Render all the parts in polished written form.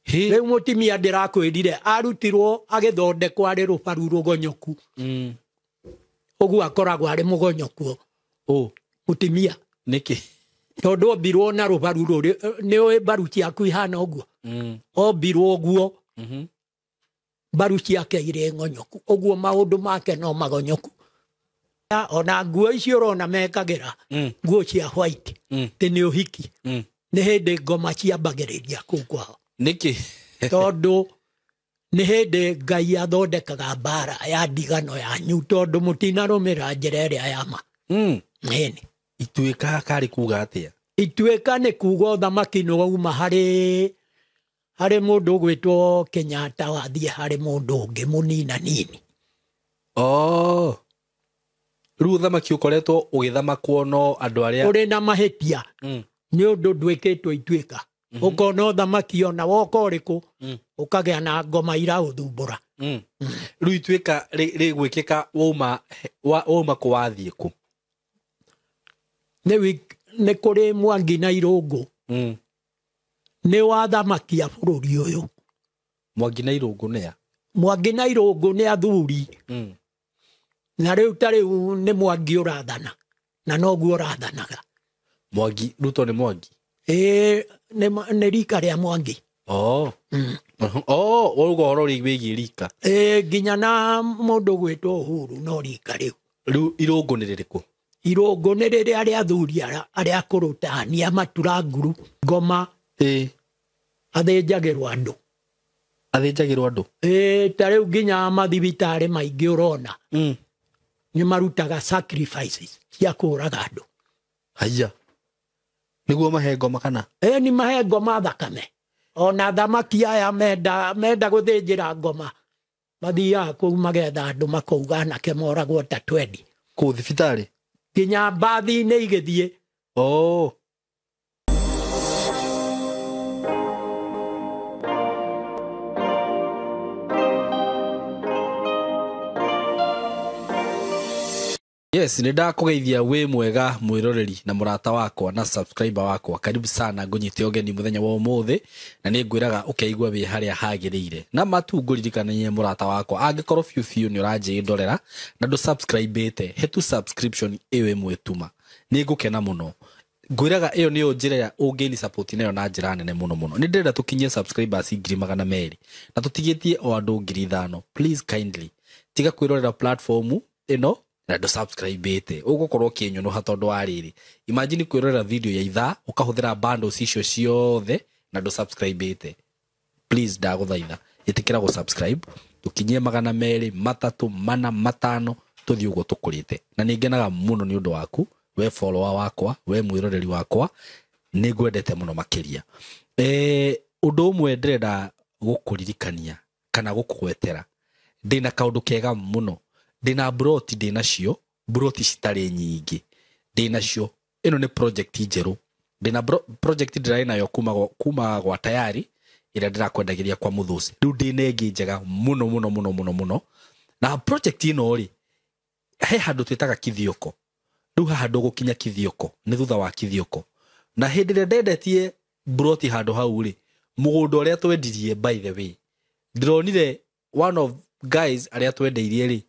Rĩu mũtimia ndĩrakwĩrire arutirwo agĩthondekwo arĩ rũbaru rũgonyoku. Ũguo akoragwo arĩ mũgonyoku. Mũtimia. Nĩkĩ? Tondũ ombirwo na rũbaru rũrĩ, nĩ ũĩ mbaru ciaku ihana ũguo. Ombirwo ũguo. Mbaru ciake irĩ ng'onyoku. Ũguo maũndũ make no magonyoku. Ona nguo icio ũrona mekagĩra, nguo cia white, ti nĩ ũhiki. Nĩ hĩndĩ ngoma ciambagĩrĩria kũu kwao. Nĩkĩ? Tondũ nĩ hĩndĩ Ngai athondekaga mbara ya ndigano yanyu, tondũ mũtinarũmĩrĩra njĩra ĩrĩa ya ma. Ĩni. Ituĩka karĩ kuga atĩa? Ituĩka nĩ kuga ũthamaki nĩ wauma harĩ mũndũ ũgwĩtwo Kenyatta wathiĩ harĩ mũndũ ũngĩ mũnina nini. Rĩu ũthamaki ũkoretwo ũgĩthamakwo no andũ arĩa ũrĩ na mahĩtia. Nĩ ũndũ ndwĩkĩtwo ituĩka. Ũkona ũthamaki ona woka ũrĩkũ, ũkagĩa na ngoma iraũthumbũra. Rĩu ituĩka rĩgwĩkĩka wauma kũ wathiĩ kũ? Nĩ kũrĩ Mwangi na Irũngũ. Nĩ wathamaki a bũrũri ũyũ. Mwangi na Irũngũ nĩ a? Mwangi na Irũngũ nĩ athuri. Na rĩu ta rĩu nĩ Mwangi ũrathana. Na noguo ũrathanaga. Mwangi, Ruto nĩ Mwangi? Ĩĩ, nĩ rika rĩa Mwangi. Ũguo ũhoro wĩgiĩ rika. Ĩĩ, nginya na mũndũ ũgwĩtwo Uhuru no rika rĩu. Rĩu Irũngũ nĩ rĩrĩkũ? Irũngũ nĩ rĩrĩa rĩa athuri arĩa akũrũ ta nia matura nguru, ngoma. Athĩnjagĩrwo andũ. Athĩnjagĩrwo andũ? Ĩĩ, ta rĩu nginya mathibitarĩ maingĩ ũrona. Nĩ marutaga sacrifices cia kũũraga andũ. Haiya. Nĩguo mahe ngoma kana? Ĩĩ, nĩ mahe ngoma thakame. Ona thamaki aya menda gũthĩnjĩra ngoma. Mathiaga kũu magetha andũ makauga anake moragwo ta 20. Kũu thibitarĩ? Nginya mbathi-inĩ igĩthiĩ. Yes, nĩ ndakũgeithia wĩ mwega mwĩroreri na mũrata wakwa na subscriber wakwa. Karibu sana ngũnyite ũgeni mũthenya wa ũmũthĩ na nĩ ngwĩraga ũkeigua wĩ harĩa hagĩrĩire. Na matu ngũririkanagie mũrata wakwa angĩkorwo biũ biũ nĩ ũranjĩndorera na ndũ subscribe-ĩte, he tu subscription ĩyo ĩmwe tuma. Nĩ ngũkena mũno. Ngwĩraga ĩyo nĩyo njĩra ĩrĩa ũngĩni support nayo na njĩra nene mũno mũno. Nĩ ndĩrenda tũkinyie subscribers ngiri magana merĩ na tũtigĩtie o andũ ngiri ithano. Please kindly tiga kwĩrorera platform ĩno na ndũ subscribe-ĩte. Ũgũkorwo ũkĩnyũnũha tondũ wa rĩrĩ. Imagine kwĩrorera video ya ithaa ũkahũthĩra bundles icio ciothe na ndũ subscribe-ĩte. Please ndagũthaitha ĩtĩkĩra gũ subscribe tũkinyie magana merĩ, matatũ, mana, matano, tũthiĩ ũguo tũkũrĩte. Na nĩ ngenaga mũno nĩ ũndũ waku, we follower wakwa, we mwĩroreri wakwa, nĩ ngwendete mũno makĩria. Ũndũ ũmwe ndĩrenda gũkũririkania kana gũkũgwetera, ndĩna kaũndũ kega mũno. Ndĩna mburoti, ndĩnacio, mburoti citarĩ nyingĩ. Ndĩnacio, ĩno nĩ project njerũ. Ndĩna project ndĩrarĩ nayo kuma gwa tayari, ĩrĩa ndĩrakwendagĩria kwa Mũthũci. Rĩu ndĩna ĩngĩ njega mũno, mũno, mũno, mũno, mũno. Na project ĩno rĩ, he handũ twĩtaga Kithioko. Rĩu haha ndũgũkinya Kithioko, nĩ thutha wa Kithioko. Na hĩndĩ ĩrĩa ndendetie mburoti handũ hau rĩ, mũgũnda ũrĩa twendirie, by the way, ndĩronire one of guys arĩa twendeirie rĩ,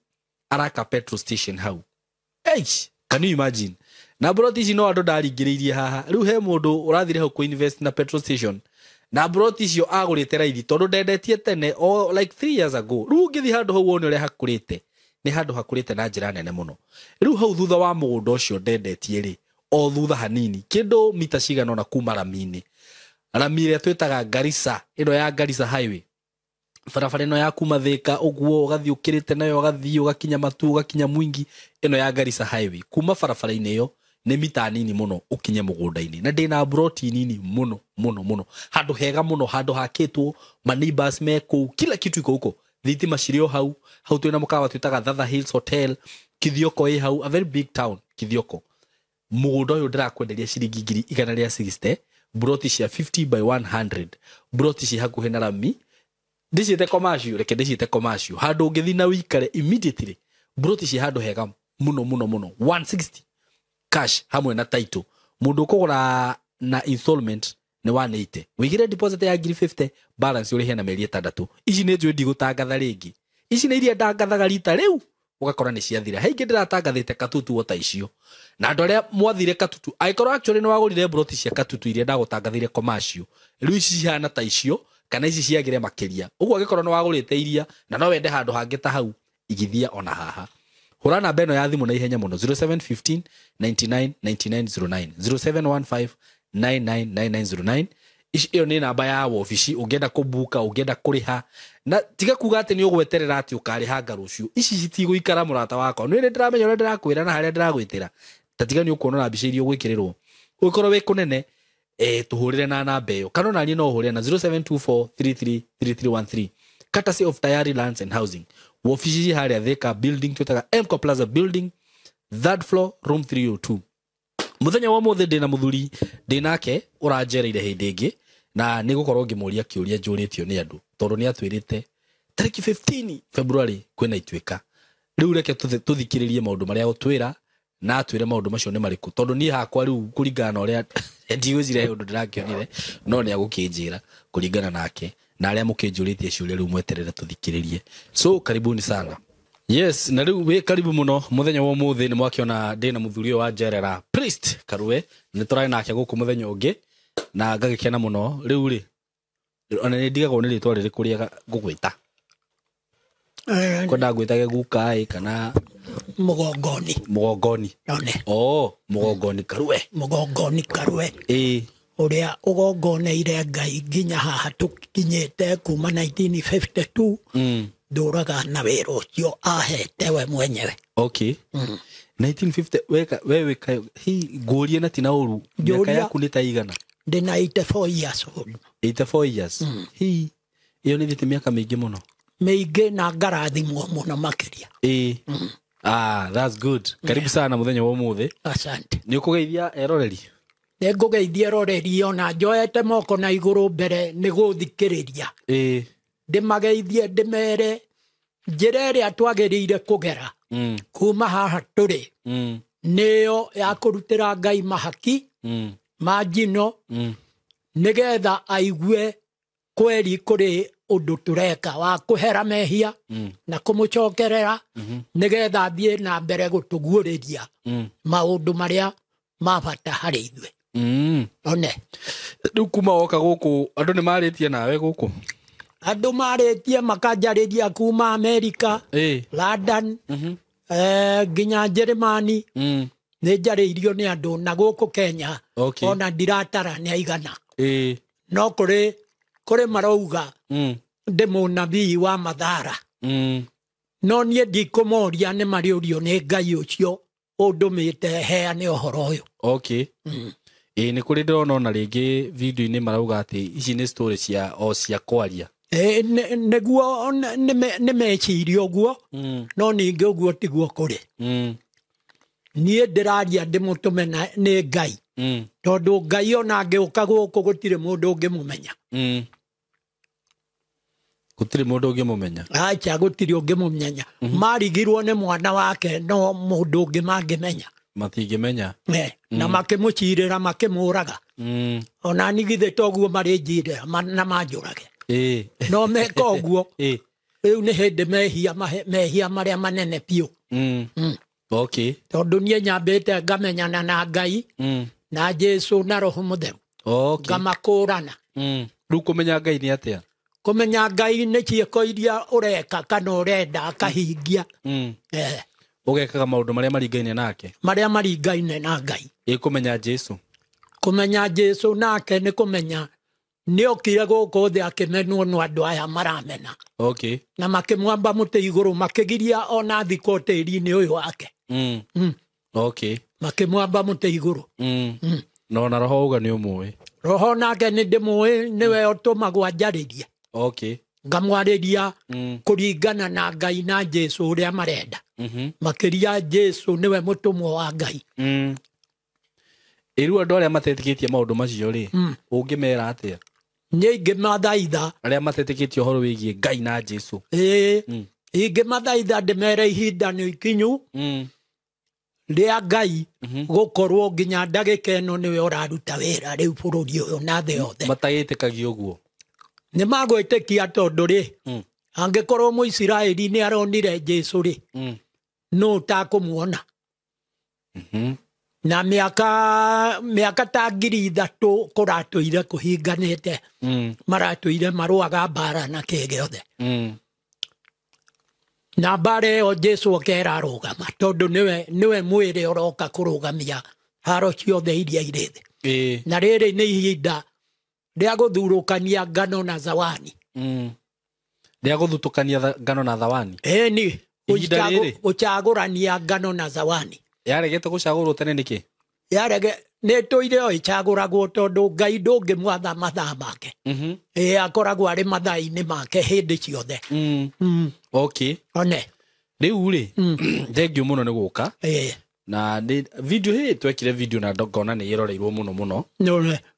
araka petrol station hau. Eish, can you imagine? Na mburoti ici no andũ ndaringĩrĩirie haha. Rĩu he mũndũ ũrathire hau kũ-invest na petrol station. Na mburoti icio agũrĩte raithi tondũ ndendetie tene o like 3 years ago. Rĩu ũngĩthiĩ handũ hau wone ũrĩa hakũrĩte. Nĩ handũ hakũrĩte na njĩra nene mũno. Rĩu hau thutha wa mũgũnda ũcio ndendetie rĩ, o thutha hanini, kĩndũ mita cigana ũna kuma rami-inĩ. Rami ĩrĩa twĩtaga Garissa, ĩno ya Garissa Highway. Barabara ĩno ya kuma Thika ũguo ũgathiĩ ũkĩrĩte nayo ũgathiĩ ũgakinya Matu ũgakinya Mwingi, ĩno ya Garissa Highway. Kuma barabara-inĩ ĩyo nĩ mita nini mũno ũkinye mũgũnda-inĩ. Na ndĩna mburoti nini mũno mũno mũno. Handũ hega mũno, handũ hakĩtwo, ma neighbors me kũu, kila kitu iko huko. Thitima cirĩ o hau, hau twĩna mũkawa twĩtaga Thatha Hills Hotel, Kithioko ĩ hau, a very big town, Kithioko. Mũgũnda ũyũ ndĩrakwenderia ciringi ngiri igana rĩa sixty, mburoti cia 50 by 100, mburoti ci hakuhĩ na rami. Ndĩciĩte commercial, reke ndĩciĩte commercial. Handũ ũngĩthiĩ na ũikare immediately, mburoti ci handũ hega mũno mũno mũno, 160 cash hamwe na title. Mũndũ ũkũgũra na installment Nĩ 180. Wĩigĩre deposit ya ngiri 50, balance ũrĩhe na mĩeri 6. Ici nĩ njũĩ ndigũtangatha rĩngĩ. Ici nĩ iria ndangathaga rita rĩu ũgakora nĩ ciathira. He ingĩ ndĩratangathĩte Katutu ota icio. Na andũ arĩa mwathire Katutu, angĩkorwo actually nĩ wagũrire broti cia Katutu iria ndagũtangathĩire commercial, rĩu ici cihana ta icio kana ici ciagĩre makĩria. Ũguo angĩkorwo nĩ wagũrĩte iria na no wende handũ hangĩ ta hau, igithia ona haha. Hũra namba ĩno ya thimũ na ihenya mũno, 0715 99 9909, 0715 999909. Ici ĩyo nĩ namba ya wobici, ũngĩenda kũbuka, ũngĩenda kũrĩha, na tiga kuga atĩ nĩ ũgweterera atĩ ũkarĩhanga rũciũ. Ici citigũikara mũrata wakwa. Nĩ ndĩramenya ũrĩa ndĩrakwĩra na harĩa ndĩragwĩtĩra. Ta tiga nĩ ũkuona na mbica iria ũgwĩkĩrĩrwo. Ũngĩkorwo wĩ kũnene, tũhũrĩre na namba ĩyo, kana ona niĩ no ũhũrĩre na 0724333313. Courtesy of Tayari Lands and Housing. Wobici harĩa Thika building twĩtaga Mco Plaza building, third floor, room 302. Muthenya wa mũthĩ ndĩna mũthuri ndĩnake ũranjereire hĩndĩ ĩngĩ, na nĩ gũkorwo ngĩmũria kĩũria njũrĩtio nĩ andũ, tondũ nĩ atwĩrĩte tarĩki 15 February kwĩna ituĩka. Rĩu reke tũthikĩrĩrie maũndũ marĩa agũtwĩra, na atwĩre maũndũ macio nĩ marĩkũ, tondũ niĩ hakwa rĩu kũringana na ũrĩa ndigwĩciria he ũndũ ndĩrakĩonire, no nĩ agũkĩnjĩra kũringana nake na arĩa mũkĩnjũrĩtie ciũria. Rĩu mweterere tũthikĩrĩrie. So karibuni sana. Yes, na rĩu wĩ karibu mũno mũthenya wa ũmũthĩ. Nĩ mwakĩona ndĩna mũthuri ũyũ wa njerera, Priest Karue, nĩ tũrarĩ nake gũkũ mũthenya ũngĩ na ngagĩkena mũno. Rĩu rĩ, ona nĩ ndigagwo nĩ rĩtwa rĩrĩkũ rĩega ngũgwĩta. Kwenda ngwĩtage guka ĩ kana Mũgongoni. Mũgongoni. One. Oh, Mũgongoni Karue. Mũgongoni Karue. Ĩ. Ũrĩa ũgongoneire Ngai nginya haha tũkinyĩte kuma 1952. Ndũraga na wĩra ũcio ahete we mwenyewe. Okay. 1950 weka wewe kayo hi ngũrie na tina ũru, mĩaka Njũria. yaku nĩ ta igana? Ndĩna 84 years old. 84 years. Hi ĩyo nĩ thiĩte mĩaka mĩingĩ mũno. Mĩingĩ na ngarathimwo mũno makĩria. Ĩ. Ah, that's good. Karibu sana mũthenya wa ũmũthĩ. Asante. Nĩ ũkũgeithia eroreri? Nĩ ngũgeithia eroreri, ona njoete moko na igũrũ mbere nĩ gũthikĩrĩria. Ĩ. Ndĩmageithie, ndĩmere njĩra ĩrĩa twagĩrĩire kũgera kuma haha tũrĩ nĩyo ya kũrutĩra Ngai mahaki ma njino, nĩgetha aigue kweri kũrĩ ũndũ tũreka wa kũhera mehia na kũmũcokerera, nĩgetha athiĩ na mbere gũtũguũrĩria maũndũ marĩa ma bata harĩ ithuĩ. One. Rĩu kuma woka gũkũ andũ nĩ marĩtie nawe gũkũ? Andũ marĩtie makanjarĩria kuma Amerika, London, nginya Njĩrĩmani. Nĩ njarĩirio nĩ andũ na gũkũ Kenya. Ona ndiratara nĩ aigana. No kũrĩ marauga ndĩ mũnabii wa mathara. No niĩ ndikũmoria, nĩ marĩũrio nĩ Ngai ũcio ũndũmĩte heane ũhoro ũyũ. Okay. Ĩ, nĩ kũrĩ ndĩrona ona rĩngĩ video-inĩ marauga atĩ ici nĩ story cia o cia kwaria. Ĩ, nĩguo nĩ meciria ũguo, no ningĩ ũguo tiguo kũrĩ. Niĩ ndĩraria ndĩmũtũme nĩ Ngai. Tondũ Ngai ona angĩũka gũkũ gũtirĩ mũndũ ũngĩmũmenya. Gũtirĩ mũndũ ũngĩmũmenya. Acha, gũtirĩ ũngĩmũmenya. Marigirwo nĩ mwana wake, no mũndũ ũngĩ mangĩmenya? Matingĩmenya. Na makĩmũcirĩra makĩmũraga. Ona niĩ githĩ to ũguo marĩnjirĩra na manjũrage. No meka ũguo, rĩu nĩ hĩndĩ mehia marĩa manene biũ. Tondũ niĩ nyambĩte ngamenyana na Ngai, na Jesũ na Roho Mũtheru. Ngamakũrana. Rĩu kũmenya Ngai nĩ atĩa? Kũmenya Ngai nĩ ciĩko iria ũreka kana ũrenda akahingia. Ũgekaga maũndũ marĩa maringaine nake? Marĩa maringaine na Ngai. Ĩ, kũmenya Jesũ? Kũmenya Jesũ nake nĩ kũmenya nĩ okire gũkũ thĩ akĩmenwo nĩ andũ aya maramena. Na makĩmwamba mũtĩ igũrũ, makĩgiria ona thikwo tĩri-inĩ ũyũ wake. Makĩmwamba mũtĩ igũrũ. Na ona Roho uga nĩ ũmũĩ? Roho nake nĩ ndĩmũĩ, nĩwe ũtũmagwo anjarĩrie. Ngamwarĩria kũringana na Ngai na Jesũ ũrĩa marenda. Makĩria Jesũ nĩwe mũtũmwo wa Ngai. Ĩ, rĩu andũ arĩa matetĩkĩtie maũndũ macio rĩ, ũngĩmera atĩa? Niĩ ingĩmathaitha. Arĩa matetĩkĩtie ũhoro wĩgiĩ Ngai na Jesũ. Ĩ, ingĩmathaitha ndĩmere ihinda nĩ ikinyu. Rĩa Ngai gũkorwo nginya ndagĩka ĩno nĩwe ũraruta wĩra rĩu bũrũri ũyũ na thĩ yothe. Matagĩtĩkagia ũguo. Nĩ magwĩtĩkia tondũ rĩ, angĩkorwo Mũisiraeli nĩ aronire Jesũ rĩ, nũ ũtakũmuona? Na mĩaka ta 3,000 kũratũire kũhinganĩte, maratũire marũaga mbara na kĩ gĩothe. Na mbara ĩyo Jesũ akera arũgama tondũ nĩwe mwĩrĩ ũroka kũrũgamia haro ciothe iria irĩ thĩ. Na rĩrĩ nĩ ihinda rĩa gũthurũkania ngano na zawani. Rĩa gũthutũkania ngano na zawani. Ĩni, gũcagũrania ngano na zawani. Yaregete gũcagũrwo tene nĩkĩ? Yarege nĩ tũire o ĩcagũragwo tondũ Ngai ndũngĩmwatha mathaa make. Ĩ akoragwo arĩ mathaa-inĩ make hĩndĩ ciothe. Okay. One. Rĩu rĩ, thengiũ mũno nĩ gũka. Na video hĩ twekire video na ngona nĩ ĩroreirwo mũno mũno.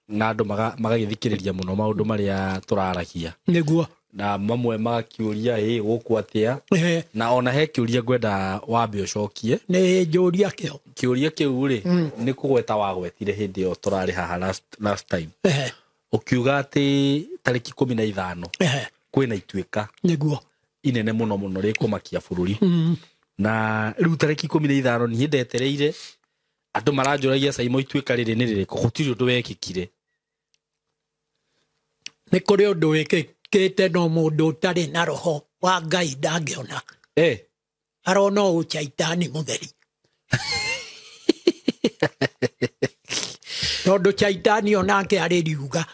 Na andũ magagĩthikĩrĩria mũno maũndũ marĩa tũraragia. Nĩguo. Na mamwe magakĩũria ĩ gũkũ atĩa. Na ona he kĩũria ngwenda wambe ũcokie. Nĩ njũria kĩo. Kĩũria kĩu rĩ, nĩ kũgweta wagwetire hĩndĩ ĩyo tũrarĩ haha last time. Ũkiuga atĩ tarĩki 15 kwĩna ituĩka. Nĩguo. Inene mũno mũno rĩkũmakia bũrũri. Na rĩu tarĩki 15 niĩ ndetereire andũ maranjũragia Saimo ituĩka rĩrĩ nĩ rĩrĩkũ, gũtirĩ ũndũ wekĩkire. Nĩ kũrĩ ũndũ wĩkĩkĩte no mũndũ ũtarĩ na roho wa Ngai ndangĩona. Arona ũcaitani mũtheri. Tondũ caitani onake arĩ riuga.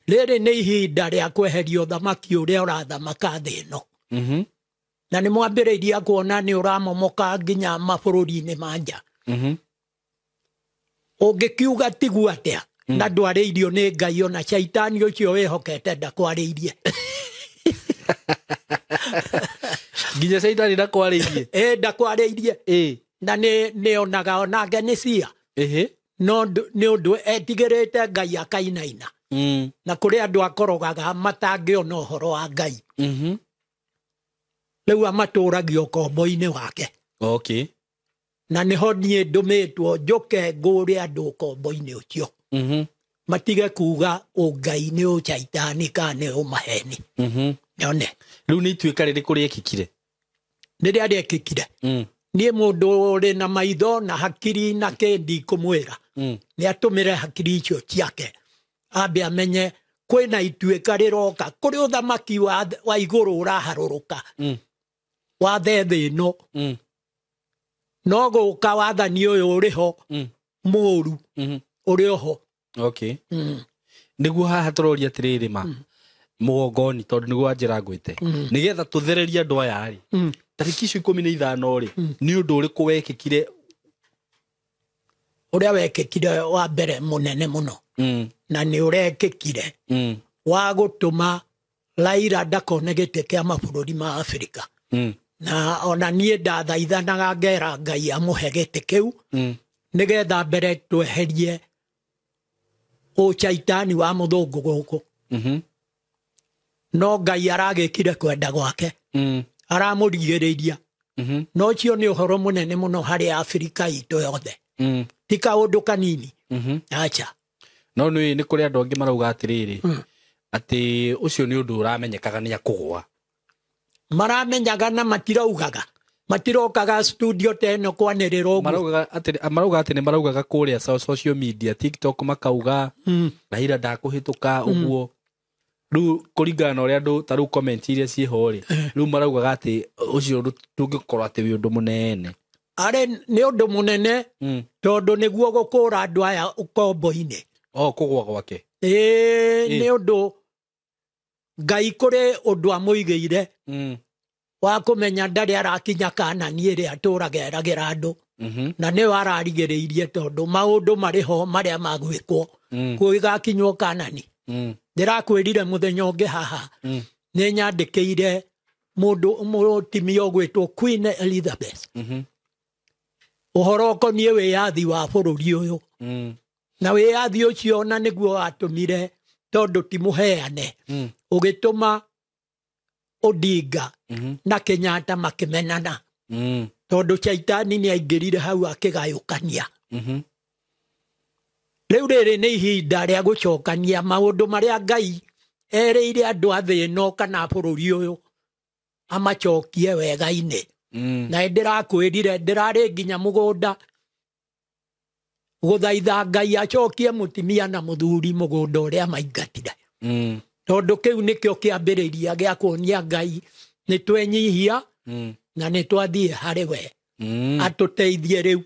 Rĩrĩ nĩ ihinda rĩa kweheria ũthamaki ũrĩa ũrathamaka thĩ ĩno. Na nĩ mwambĩrĩirie kuona nĩ ũramomoka nginya mabũrũri-inĩ ma nja. Ũngĩkiuga tiguo atĩa? Na ndwarĩirio nĩ Ngai ona caitani ũcio wĩhokete ndakwarĩirie. Nginya caitani ndakwarĩirie? Ĩ ndakwarĩirie. Na nĩ onaga onake nĩ cia. No nĩ ũndũ etigĩrĩte Ngai akainaina. Na kũrĩ andũ akorogaga matangĩona ũhoro wa Ngai. Rĩu amatũragia ũkombo-inĩ wake. Okay. Na nĩho niĩ ndũmĩtwo njũke ngũre andũ ũkombo-inĩ ũcio. Matige kuga ũngai nĩ ũcaitani kana nĩ ũmaheni. Nyone. Rĩu nĩ ituĩka rĩrĩkũ rĩekĩkire? Rĩrĩa rĩekĩkire. Niĩ mũndũ ũrĩ na maitho na hakiri na kĩndi kũmwĩra. Nĩ atũmĩre hakiri icio ciake. Ambe amenye kwĩna ituĩka rĩroka kũrĩ ũthamaki wa igũrũ ũraharũrũka. Wathe thĩ ĩno. No gũka wathani ũyũ ũrĩ ho mũũru ũrĩ oho. Okay. Nĩguo haha tũroria atĩrĩrĩ ma mũgongoni tondũ nĩguo wanjĩra ngwĩte. Nĩgetha tũthererie andũ aya rĩ. Tarĩki icio 15 rĩ, nĩ ũndũ ũrĩkũ wekĩkire? Ũrĩa wekĩkire wa mbere mũnene mũno. Na nĩ ũrekĩkire. Wa gũtũma Raila ndakone gĩtĩ kĩa mabũrũri ma Afrika. Na ona niĩ ndathaithanaga ngera Ngai amũhe gĩtĩ kĩu. Nĩgetha mbere tweherie ũcaitani wa mũthũngũ gũkũ. No Ngai aragĩkire kwenda gwake. Aramũrigĩrĩria. No ũcio nĩ ũhoro mũnene mũno harĩ Afrika itũ yothe. Ti kaũndũ kanini. Acha. No nĩ kũrĩ andũ angĩ marauga atĩrĩrĩ, atĩ ũcio nĩ ũndũ ũramenyekaga nĩ akũgũa. Maramenyaga na matiraugaga. Matirokaga studio ta ĩno kwanĩrĩra ũguo. Marauga atĩ nĩ maraugaga kũrĩa social media, TikTok makauga Raila ndakũhĩtũka ũguo. Rĩu kũringana na ũrĩa andũ ta rĩu comment iria ciĩho rĩ, rĩu maraugaga atĩ ũcio ndũngĩkorwo atĩ wĩ ũndũ mũnene. Arĩ nĩ ũndũ mũnene tondũ nĩguo gũkũra andũ aya ũkombo-inĩ. O kũgũa gwake. Ĩĩ, nĩ ũndũ Ngai kũrĩ ũndũ amũigĩire. Wa kũmenya ndarĩ arakinya Kanani ĩrĩa atũraga eragĩra andũ. Na nĩwe ararigĩrĩirie tondũ maũndũ marĩ ho marĩa magwĩkwo. Gũgĩgakinywo Kanani. Ndĩrakwĩrire mũthenya ũngĩ haha. Nĩ nyandĩkĩire mũndũ mũtumia ũgwĩtwo Queen Elizabeth. Ũhoro ũkoniĩ wĩyathi wa bũrũri ũyũ. Na wĩyathi ũcio ona nĩguo watũmire tondũ ti mũheane. Ũgĩtũma Odinga na Kenyatta makĩmenana. Tondũ Shaitani nĩ aingĩrire hau akĩgayũkania. Rĩu rĩrĩ nĩ ihinda rĩa gũcokania maũndũ marĩa Ngai erĩire andũ a thĩ ĩno kana bũrũri ũyũ amacokie wega-inĩ. Na ndĩrakwĩrire ndĩrarĩ nginya mũgũnda gũthaitha Ngai acokie mũtumia na mũthuri mũgũnda ũrĩa maingatire. Tondũ kĩu nĩkĩo kĩambĩrĩria gĩa kuonia Ngai nĩ twenyihia na nĩ twathiĩ harĩ we atũteithie rĩu.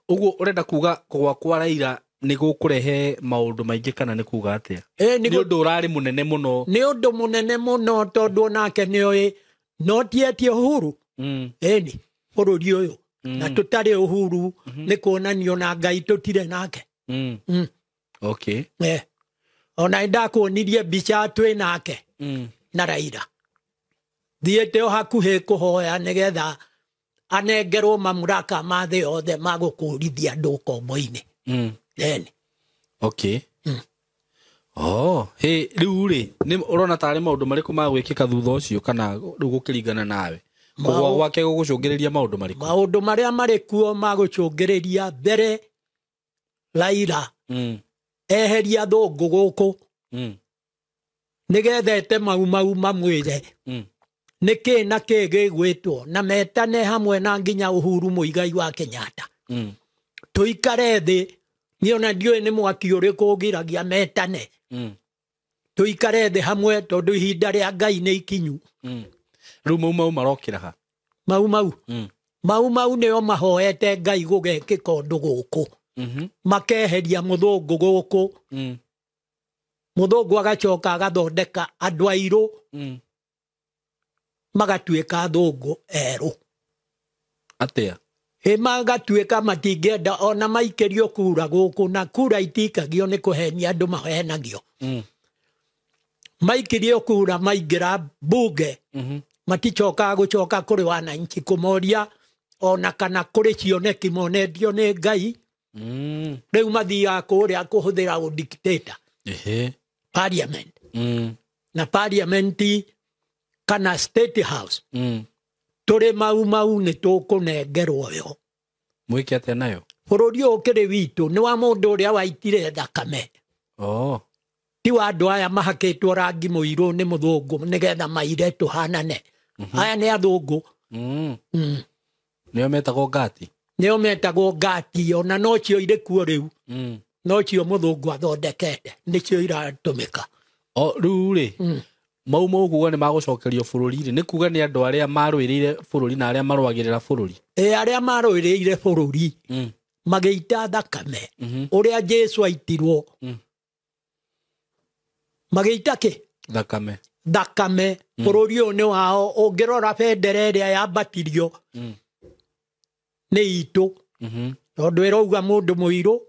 Ũguo ũrenda kuga kũgwa kwa Raila nĩ gũkũrehe maũndũ maingĩ kana nĩ kuga atĩa? Nĩ ũndũ ũrarĩ mũnene mũno. Nĩ ũndũ mũnene mũno tondũ onake nĩoĩ no tietie uhuru. Ĩni bũrũri ũyũ na tũtarĩ uhuru nĩ kuonanio na Ngai tũtirĩ nake. Okay. Ona ndakuonirie mbica twĩ nake na Raila thiĩte o hakuhĩ kũhoya nĩgetha anengerwo mamlaka ma thĩ yothe ma gũkũrithia andũ ũkombo-inĩ. Ĩni. Okay. Oh, hey, rĩu rĩ nĩ ũrona tarĩ maũndũ marĩkũ ma gwĩkĩka thutha ũcio kana rĩu gũkĩringana nawe? Kũgwa gwake gũgũcũngĩrĩria maũndũ marĩkũ? Maũndũ marĩa marĩ kuo ma gũcũngĩrĩria mbere Raila eheria thũngũ gũkũ nĩgetha ete mau mau mamwĩre nĩkĩ na kĩ gĩgwĩtwo na metane hamwe na nginya Uhuru Muigai wa Kenyatta. Tũikare thĩ niĩ ona ndiũĩ nĩ mwaki ũrĩkũ ũgiragia metane. Tũikare thĩ hamwe tondũ ihinda rĩa Ngai nĩ ikinyu. Rĩu mau mau marokĩra ha? Mau mau. Mau mau nĩo mahoete Ngai gũgekĩka ũndũ gũkũ. Makeheria mũthũngũ gũkũ. Mũthũngũ agacoka agathondeka andũ airũ magatuĩka athũngũ erũ. Atĩa? Ĩ magatuĩka matingĩenda ona maikĩrio kura gũkũ na kura itikagio nĩ kũhenia andũ mahenagio. Maikirio kura maingĩra bunge maticokaga gũcoka kũrĩ wananchi kũmoria ona kana kũrĩ cioneki monetio nĩ Ngai. Rĩu mathiaga kũrĩa kũhũthĩra ũdictator. Parliament. Na parliament kana state house. Tũrĩ mau mau nĩ tũkũnengerwo yo. Mwĩke atĩa nayo? Bũrũri ũyũ ũkĩrĩ witũ nĩ wa mũndũ ũrĩa waitire thakame. Ti wa andũ aya mahakĩtwo rangi mũirũ nĩ mũthũngũ nĩgetha maire tũhanane. Aya nĩ athũngũ. Nĩo metagwo ngati? Nĩo metagwo ngati ona nocio irĩ kuo rĩu. Nocio mũthũngũ athondekete nĩcio iratũmĩka. O rĩu rĩ mau mau kuga nĩ magũcokerio bũrũri rĩ nĩ kuga nĩ andũ arĩa marũĩrĩire bũrũri na arĩa marũagĩrĩra bũrũri. Ĩ arĩa marũĩrĩire bũrũri magĩita thakame ũrĩa Jesu aitirwo. Magĩita kĩ? Thakame. Thakame. Bũrũri ũyũ nĩ wao ũngĩrora bendera ĩrĩa yambatirio nĩ itũ. Tondũ ĩrauga mũndũ mũirũ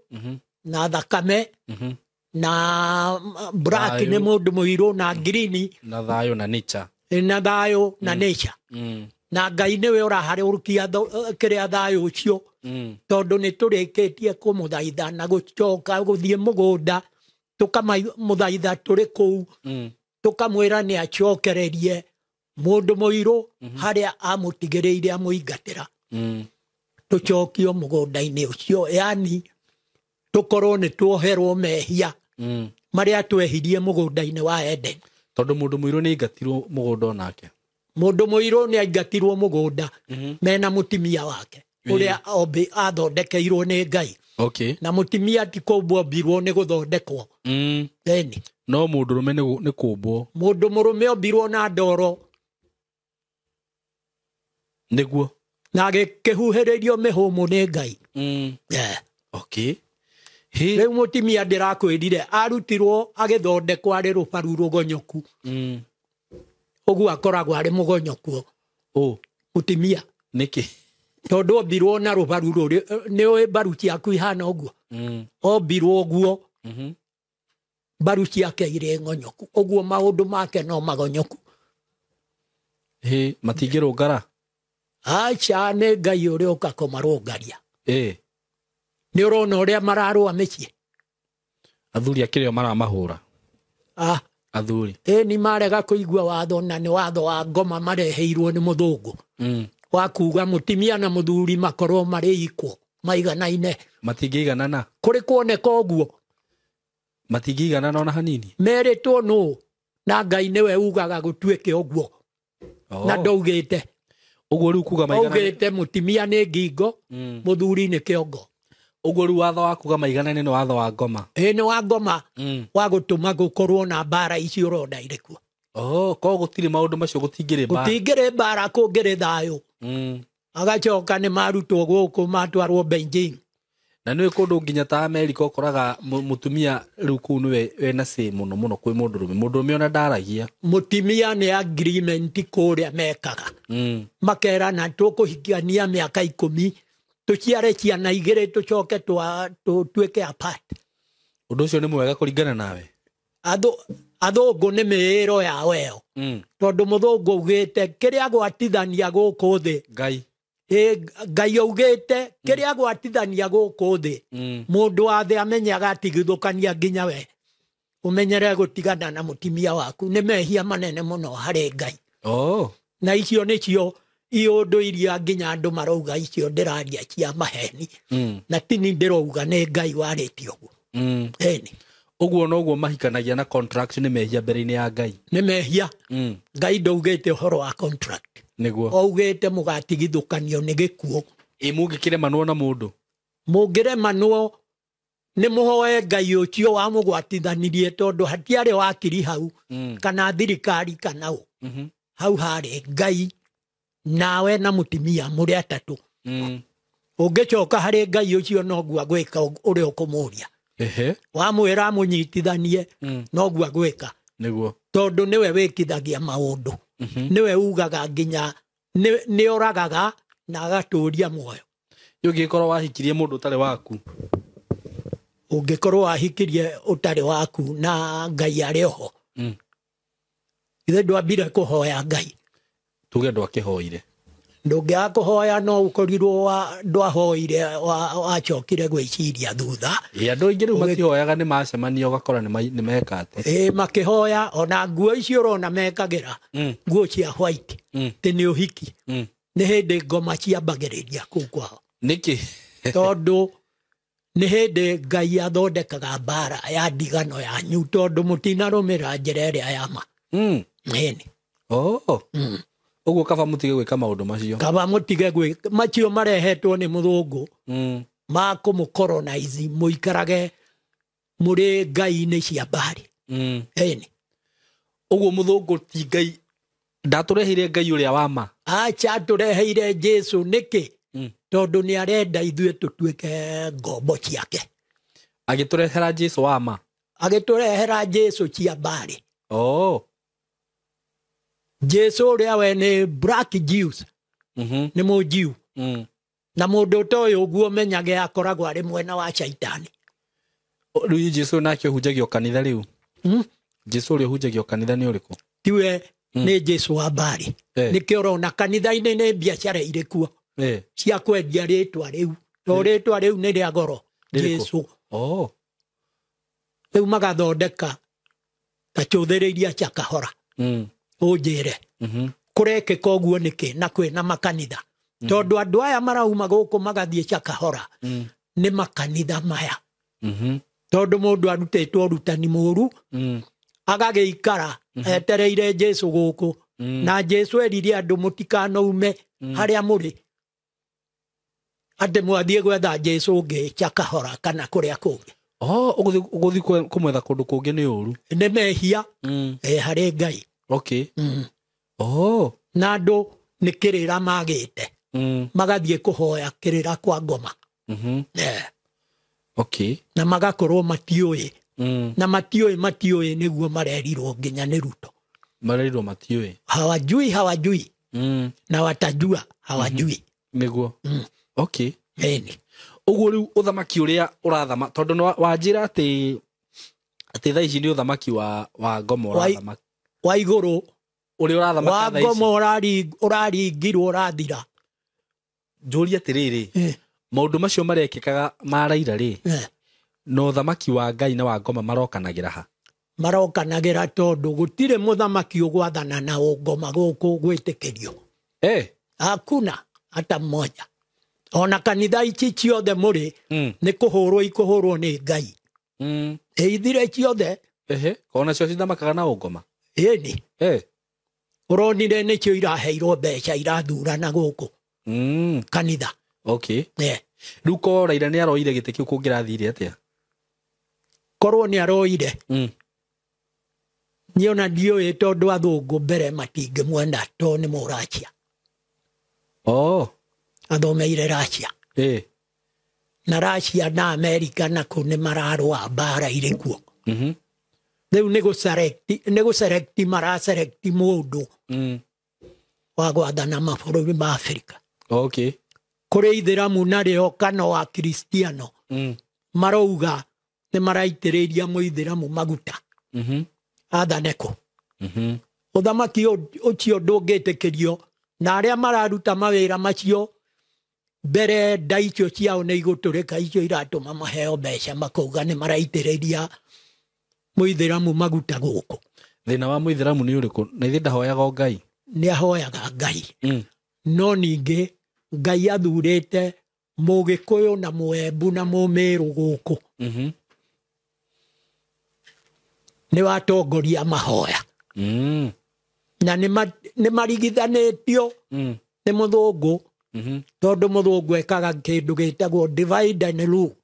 na thakame na black nĩ mũndũ mũirũ na green na thayũ na nature. Na thayũ na nature. Na Ngai nĩwe ũraharũrũkia kĩrĩa thayũ ũcio. Tondũ nĩ tũrĩkĩtie kũmũthaitha na gũcoka gũthiĩ mũgũnda tũkamũthaitha tũrĩ kũu tũkamwĩra nĩ acokererie mũndũ mũirũ harĩa amũtigĩrĩire amũingatĩra. Tũcokio mũgũnda-inĩ ũcio yani tũkorwo nĩ tuoherwo mehia marĩa twehirie mũgũnda-inĩ wa Eden. Tondũ mũndũ mũirũ nĩ aingatirwo mũgũnda onake. Mũndũ mũirũ nĩ aingatirwo mũgũnda mena mũtumia wake ũrĩa athondekeirwo nĩ Ngai. Okay. Na mũtumia ti kũmbwo ombirwo nĩ gũthondekwo. Ĩni. No mũndũ mũrũme nĩ kũmbwo. Mũndũ mũrũme ombirwo na ndoro. Nĩguo. Na agĩkĩhuhĩrĩrio mĩhũmũ nĩ Ngai. Okay. Rĩu mũtumia ndĩrakwĩrire arutirwo agĩthondekwo arĩ rũbaru rũgonyoku. Ũguo akoragwo arĩ mũgonyoku. Mũtumia. Nĩkĩ? Tondũ ombirwo na rũbaru rũrĩ nĩũĩ mbaru ciaku ihana ũguo. Ombirwo ũguo. Mbaru ciake irĩ ng'onyoku. Ũguo maũndũ make no magonyoku. Hĩ, matingĩrũngara? Aca nĩ Ngai ũrĩa ũka kũmarũngaria. Nĩ ũrona ũrĩa mararũa mĩciĩ? Athuri akĩrĩ o maramahũra. Athuri. Ĩ ni marega kũigua watho na nĩ watho wa ngoma mareheirwo nĩ mũthũngũ. Wa kuga mũtumia na mũthuri makorwo marĩ equal, maiganaine. Matingĩiganana. Kũrĩ kuoneka ũguo. Matingĩiganana ona hanini. Merĩtwo nũ na Ngai nĩwe ugaga gũtuĩke ũguo. Na ndaugĩte. Ũguo rĩu kuga maiganane. Augĩte mũtumia nĩ ngingo, mũthuri nĩ kĩongo. Ũguo rĩu watho wa kuga maiganane nĩ watho wa ngoma. Ĩĩ nĩ wa ngoma. Wa gũtũma gũkorwo na mbara icio ũrona irĩ kuo. Oh, korwo gũtirĩ maũndũ macio gũtingĩrĩ mbara. Gũtingĩrĩ mbara, kũngĩrĩ thayũ. Agacoka nĩ marutwo gũkũ matwarwo Beijing. Na nĩ kũndũ nginya ta Amerika ũkoraga mũtumia rĩu kũu nĩwe wĩna say mũno mũno kwĩ mũndũrũme. Mũndũrũme ona ndaragia. Mũtumia nĩ agreement kũrĩa mekaga. Makerana tũkũhikania mĩaka 10 tũciare ciana 2 tũcoke tũtuĩke apart. Ũndũ ũcio nĩ mwega kũringana nawe. Athũngũ nĩ mĩĩro yao ĩyo. Tondũ mũthũngũ augĩte kĩrĩa gwatithania gũkũ thĩ. Ngai. Ngai augĩte kĩrĩa gwatithania gũkũ thĩ. Mũndũ wa thĩ amenyaga atigithũkania nginya we. Ũmenyere gũtigana na mũtumia waku nĩ mehia manene mũno harĩ Ngai. Oh. Na icio nĩcio iũndũ iria nginya andũ marauga icio ndĩraria cia maheni. Na tini ndĩrauga nĩ Ngai warĩtie ũguo. Ĩni. Ũguo noguo mahikanagia na contract nĩ mehia mbere-inĩ ya Ngai. Nĩ mehia. Ngai ndaugĩte ũhoro wa contract. Nĩguo. Augĩte mũgatigithũkanio nĩ gĩkuũ. Ĩ mũngĩkĩremanwo na mũndũ? Mũngĩremanwo nĩ mũhoe Ngai ũcio wamũgwatithanirie tondũ hatiarĩ wakiri hau, kana thirikari kana ũ. Hau harĩ Ngai nawe na mũtumia mũrĩ atatũ. Ũngĩcoka harĩ Ngai ũcio noguo agwĩka ũrĩa ũkũmũria. Wamwĩra amũnyitithanie, noguo agwĩka. Nĩguo. Tondũ nĩwe wĩkithagia maũndũ. Nĩwe ugaga nginya nĩ oragaga na agatũria muoyo. Ũngĩkorwo wahikirie mũndũ ũtarĩ waku. Ũngĩkorwo wahikirie ũtarĩ waku na Ngai arĩ oho. Ithe ndwambire kũhoya Ngai. Tuge ndwakĩhoire. Ndũngĩaga kũhoya no ũkorirwo ndwahoire wacokire gwĩciria thutha. Ĩ andũ aingĩ rĩu matihoyaga nĩ macemania ũgakora nĩ meka atĩ. Ĩ makĩhoya ona nguo icio ũrona mekagĩra, nguo cia white, tĩ nĩ ũhiki. Nĩ hĩndĩ ngoma ciambagĩrĩria kũu kwao. Nĩkĩ? Tondũ nĩ hĩndĩ Ngai athondekaga mbara ya ndigano yanyu tondũ mũtinarũmĩra njĩra ĩrĩa ya ma. Ĩni. Oh. Ũguo kaba mũtige gwĩka maũndũ macio. Kaba mũtige gwĩka macio marehetwo nĩ mũthũngũ. Ma kũmũcolonize mũikarage mũrĩ ngai-inĩ cia mbarĩ. Ĩni. Ũguo mũthũngũ ti Ngai ndatũreheire Ngai ũrĩa wa ma. Acha atũreheire Jesu nĩkĩ? Tondũ nĩ arenda ithuĩ tũtuĩke ngombo ciake. Agĩtũrehera Jesu wa ma. Agĩtũrehera Jesu cia mbarĩ. Oh. Jesu ũrĩa we nĩ black Jews. Nĩ mũjiu. Na mũndũ ũtoĩ ũguo menyage akoragwo arĩ mwena wa Shaitani. Rĩu Jesu nake ũhunjagio kanitha rĩu? Jesu ũrĩa ũhunjagio kanitha nĩ ũrĩkũ? Tiwe nĩ Jesu wa mbarĩ. Nĩkĩo ũrona kanitha-inĩ nĩ biacara irĩ kuo. Cia kwendia rĩtwa rĩu. To rĩtwa rĩu nĩ rĩa goro. Jesu. Oh. Rĩu magathondeka ta cũthĩrĩria cia kahora. Ũnjĩre. Kũrekĩka ũguo nĩkĩ na kwĩna makanitha. Tondũ andũ aya marauma gũkũ magathiĩ cia kahora. Nĩ makanitha maya. Tondũ mũndũ arutĩtwo ũrutani mũru, agagĩikara etereire Jesu gũkũ. Na Jesu erire andũ mũtikanaume harĩa mũrĩ. Atĩ mwathiĩ gwetha Jesu ũngĩ cia kahora kana kũrĩa kũngĩ. Oh, ũgũthiĩ kũmwetha kũndũ kũngĩ nĩ ũru. Nĩ mehia, harĩ Ngai. Okay. Oh. Na andũ nĩ kĩrĩra magĩte. Magathiĩ kũhoya kĩrĩra kwa ngoma. Okay. Na magakorwo matiũĩ. Na matiũĩ nĩguo marerirwo nginya nĩ Ruto. Marerirwo matiũĩ. Hawajui, hawajui. Na watajua, hawajui. Nĩguo. Okay. Ĩni. Ũguo rĩu ũthamaki ũrĩa ũrathama, tondũ nĩ wanjĩra atĩ thaa ici nĩ ũthamaki wa ngoma ũrathamaka. Wa igũrũ. Ũrĩa ũrathamaka Wa thaa ici. ngoma ũraringirwo ũrathira. Njũrie atĩrĩrĩ, maũndũ macio marekĩkaga ma Raila rĩ, na ũthamaki wa Ngai na wa ngoma marokanagĩra ha? Marokanagĩra tondũ gũtirĩ mũthamaki ũgwathana na ũngoma gũkũ gwĩtĩkĩrio. Hakuna. Hata mmoja. Ona kanitha ici ciothe mũrĩ nĩ kũhũrwo ikũhũrwo nĩ Ngai. Ĩithire ciothe. Ehe, ona cio cithamakaga na ũngoma. Ĩni. Ũronire nĩkĩo iraheirwo mbeca irathurana gũkũ. Kanitha. Okay. Rĩu ko Raila nĩ aroire gĩtĩ kĩu kũngĩrathire atĩa? Korwo nĩ aroire. Niĩ ona ndiũĩ tondũ athũngũ mbere matingĩmwenda tondũ nĩ Mũracia. Oh. Athomeire Russia. Na Russia na America nakuo nĩ mararũa mbara irĩ kuo. Rĩu nĩ gũselect maraselect mũndũ wa gwathana mabũrũri ma Afrika. Okay. Kũrĩ ithĩramu narĩo kana wa Kristiano marauga nĩ maraitĩrĩria mũithĩramu maguta. Athane kũ. Ũthamaki ũcio ndũngĩtĩkĩrio na arĩa mararuta mawĩra macio mbere nda icio ciao nĩ igũtũrĩka icio iratũma maheo mbeca makauga nĩ maraitĩrĩria mũithĩramu maguta gũkũ. Thĩna wa mũithĩramu nĩ ũrĩkũ? Na ithe ndahoyaga o Ngai. Nĩ ahoyaga Ngai. No ningĩ Ngai athurĩte Mũgĩkũyũ na Mũembu na Mũmĩrũ gũkũ. Nĩ watongoria mahoya. Na nĩ marigithanĩtio nĩ mũthũngũ. Tondũ mũthũngũ ekaga kĩndũ gĩtagwo divide and rule.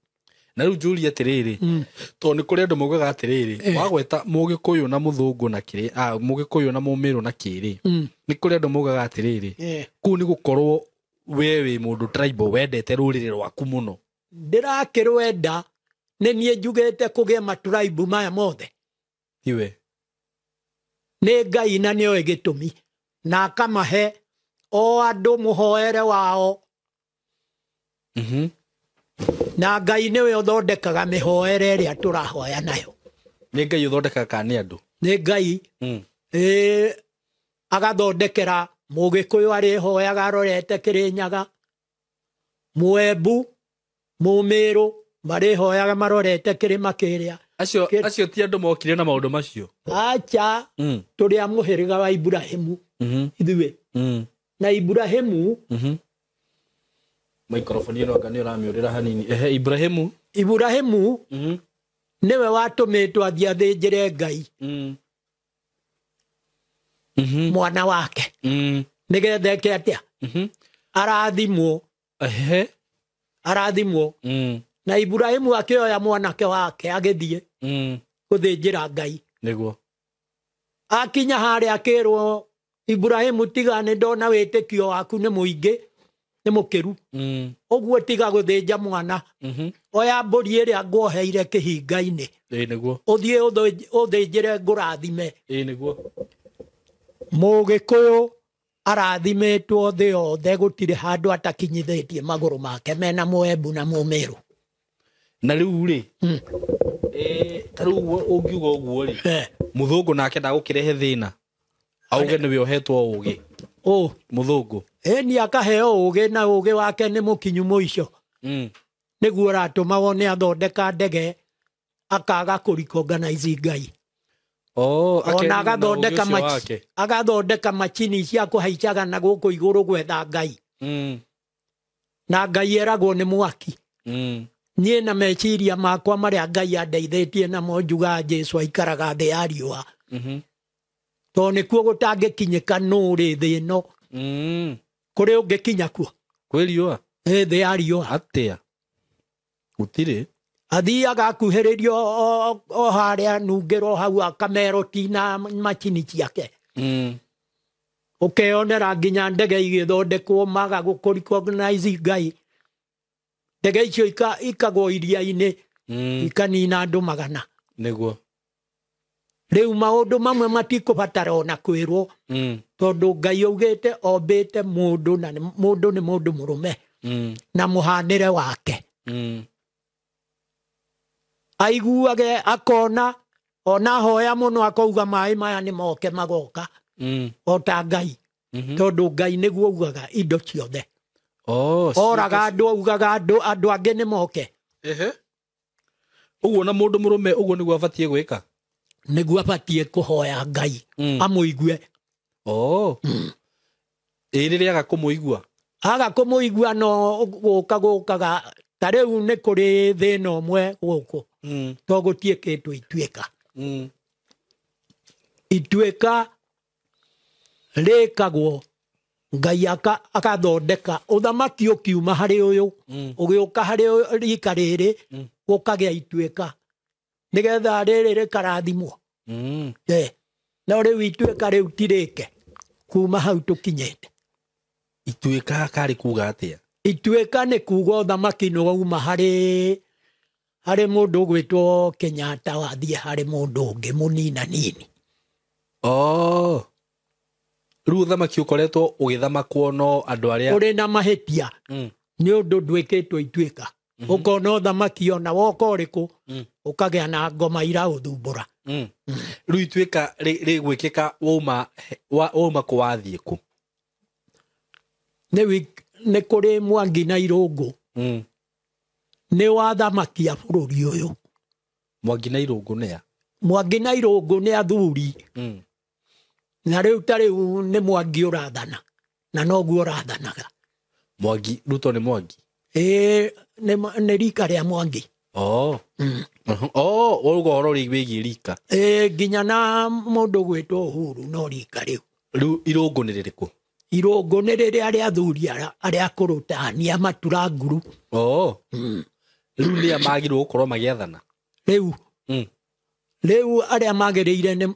Na rĩu njũrie atĩrĩrĩ, tondũ nĩ kũrĩ andũ maugaga atĩrĩrĩ, wagweta Mũgĩkũyũ na mũthũngũ na kĩrĩ, Mũgĩkũyũ na Mũmĩrũ na kĩrĩ, nĩ kũrĩ andũ maugaga atĩrĩrĩ, kũu nĩ gũkorwo we wĩ mũndũ tribal wendete rũrĩrĩ rwaku mũno. Ndĩrakĩrwenda nĩ niĩ njugĩte kũgĩe matribe maya mothe. Tiwe. Nĩ Ngai na nĩoĩ gĩtũmi na akamahe o andũ mũhoere wao. Na Ngai nĩwe ũthondekaga mĩhoere ĩrĩa tũrahoya nayo. Nĩ Ngai ũthondekaga kana nĩ andũ? Nĩ Ngai. Agathondekera Mũgĩkũyũ arĩhoyaga arorete Kĩrĩnyaga, Mũembu, Mũmĩrũ marĩhoyaga marorete kĩrĩma kĩrĩa. Acio ti andũ mokire na maũndũ macio. Acha, tũrĩ a mũhĩrĩga wa Ibrahimu ithuĩ. Na Ibrahimu Microphone ĩno anga nĩ ũramĩũrĩra hanini. Ehe, Ibrahimu. Ibrahimu nĩwe watũmĩtwo athiĩ athĩnjĩre Ngai. Mwana wake. Nĩgetha eke atĩa? Arathimwo. Arathimwo. Na Ibrahimu akĩoya mwanake wake agĩthiĩ gũthĩnjĩra Ngai. Nĩguo. Akinya harĩa akĩrwo Ibrahimu tiga nĩ ndona wĩtĩkio waku nĩ mũingĩ nĩ mũkĩru. Ũguo tiga gũthĩnja mwana. Oya mbũri ĩrĩa nguoheire kĩhinga-inĩ. Nĩguo. Ũthiĩ ũthĩnjĩre ngũrathime. Nĩguo. Mũgĩkũyũ arathimĩtwo thĩ yothe gũtirĩ handũ atakinyithĩtie magũrũ make mena Mũembu na Mũmĩrũ. Na rĩu rĩ, ta rĩu ũngiuga ũguo rĩ, mũthũngũ nake ndagũkĩrehe thĩna auge nĩwe ũhetwo ũgĩ. Mũthũngũ. Ĩni akaheo ũgĩ na ũgĩ wake nĩ mũkinyu mũico. Nĩguo ũratũma wone athondeka ndege akaga kũrecognize Ngai. Ona agathondeka macini cia kũhaicaga na gũkũ igũrũ gwetha Ngai. Na Ngai eragwo nĩ mwaki. Niĩ na meciria makwa marĩa Ngai andeithĩtie namo njugaga Jesũ aikaraga thĩ ya riũa. Tondũ nĩkuo gũtangĩkinyĩka nũ rĩ thĩ ĩno. Kũrĩ ũngĩkinya kuo? Kwĩ riũa? Ĩ thĩ ya riũa. Atĩa? Gũtirĩ. Athiaga akuhĩrĩrio o harĩa nungĩro hau akameroti na macini ciake. Ũkeyonera nginya ndege igĩthondekwo maga gũkũ-recognize Ngai. Ndege icio ikagwo iria-inĩ, ikanina andũ magana. Nĩguo. Rĩu maũndũ mamwe matikũbatara ona kwĩrwo. Tondũ Ngai augĩte ombĩte mũndũ na mũndũ nĩ mũndũ mũrũme. Na mũhanĩre wake. Aiguage akona ona hoya mũno akauga maĩ maya nĩ moke magoka. O ta Ngai. Tondũ Ngai nĩguo augaga indo ciothe. Oraga andũ augaga andũ angĩ nĩ moke. Ũguo na mũndũ mũrũme ũguo nĩguo abatiĩ gwĩka? Nĩguo abatiĩ kũhoya Ngai amũigue. Ĩ rĩrĩa aga kũmũigua? Aga kũmũigua no gũka gũkaga ta rĩu nĩ kũrĩ thĩna ũmwe gũkũ. To gũtiĩkĩtwo ituĩka. Ituĩka rĩkagwo Ngai akathondeka ũthamaki ũkiuma harĩ ũyũ ũgĩũka harĩ rika rĩrĩ gũkagĩa ituĩka nĩgetha rĩrĩ rĩkarathimwo. No rĩu ituĩka rĩu tirĩke kuma hau tũkinyĩte. Ituĩka karĩ kuga atĩa? Ituĩka nĩ kuga ũthamaki nĩ wauma harĩ mũndũ ũgwĩtwo Kenyatta wathiĩ harĩ mũndũ ũngĩ mũnina nini. Oh. Rĩu ũthamaki ũkoretwo ũgĩthamakwo no andũ arĩa ũrĩ na mahĩtia nĩ ũndũ ndwĩkĩtwo ituĩka. Ũkona ũthamaki ona woka ũrĩkũ ũkagĩa na ngoma iraũthumbũra. Rĩu ituĩka rĩgwĩkĩka wauma kũ wathiĩ kũ? Nĩ kũrĩ Mwangi na Irũngũ. Nĩ wathamaki a bũrũri ũyũ. Mwangi na Irũngũ nĩ a? Mwangi na Irũngũ nĩ athuri. Na rĩu ta rĩu nĩ Mwangi ũrathana na noguo ũrathanaga. Mwangi Ruto nĩ Mwangi? Ĩĩ, nĩ rika rĩa Mwangi. Oh. Oh, ũguo ũhoro wĩgiĩ rika. Ĩĩ, nginya na mũndũ ũgwĩtwo Uhuru no rika rĩu. Rĩu Irũngũ nĩ rĩrĩkũ? Irũngũ nĩ rĩrĩa rĩa athuri arĩa akũrũ ta nĩ a matura nguru. Oh. Rĩu nĩ a magĩrĩirwo gũkorwo magĩathana? Rĩu. Rĩu arĩa magĩrĩire nĩ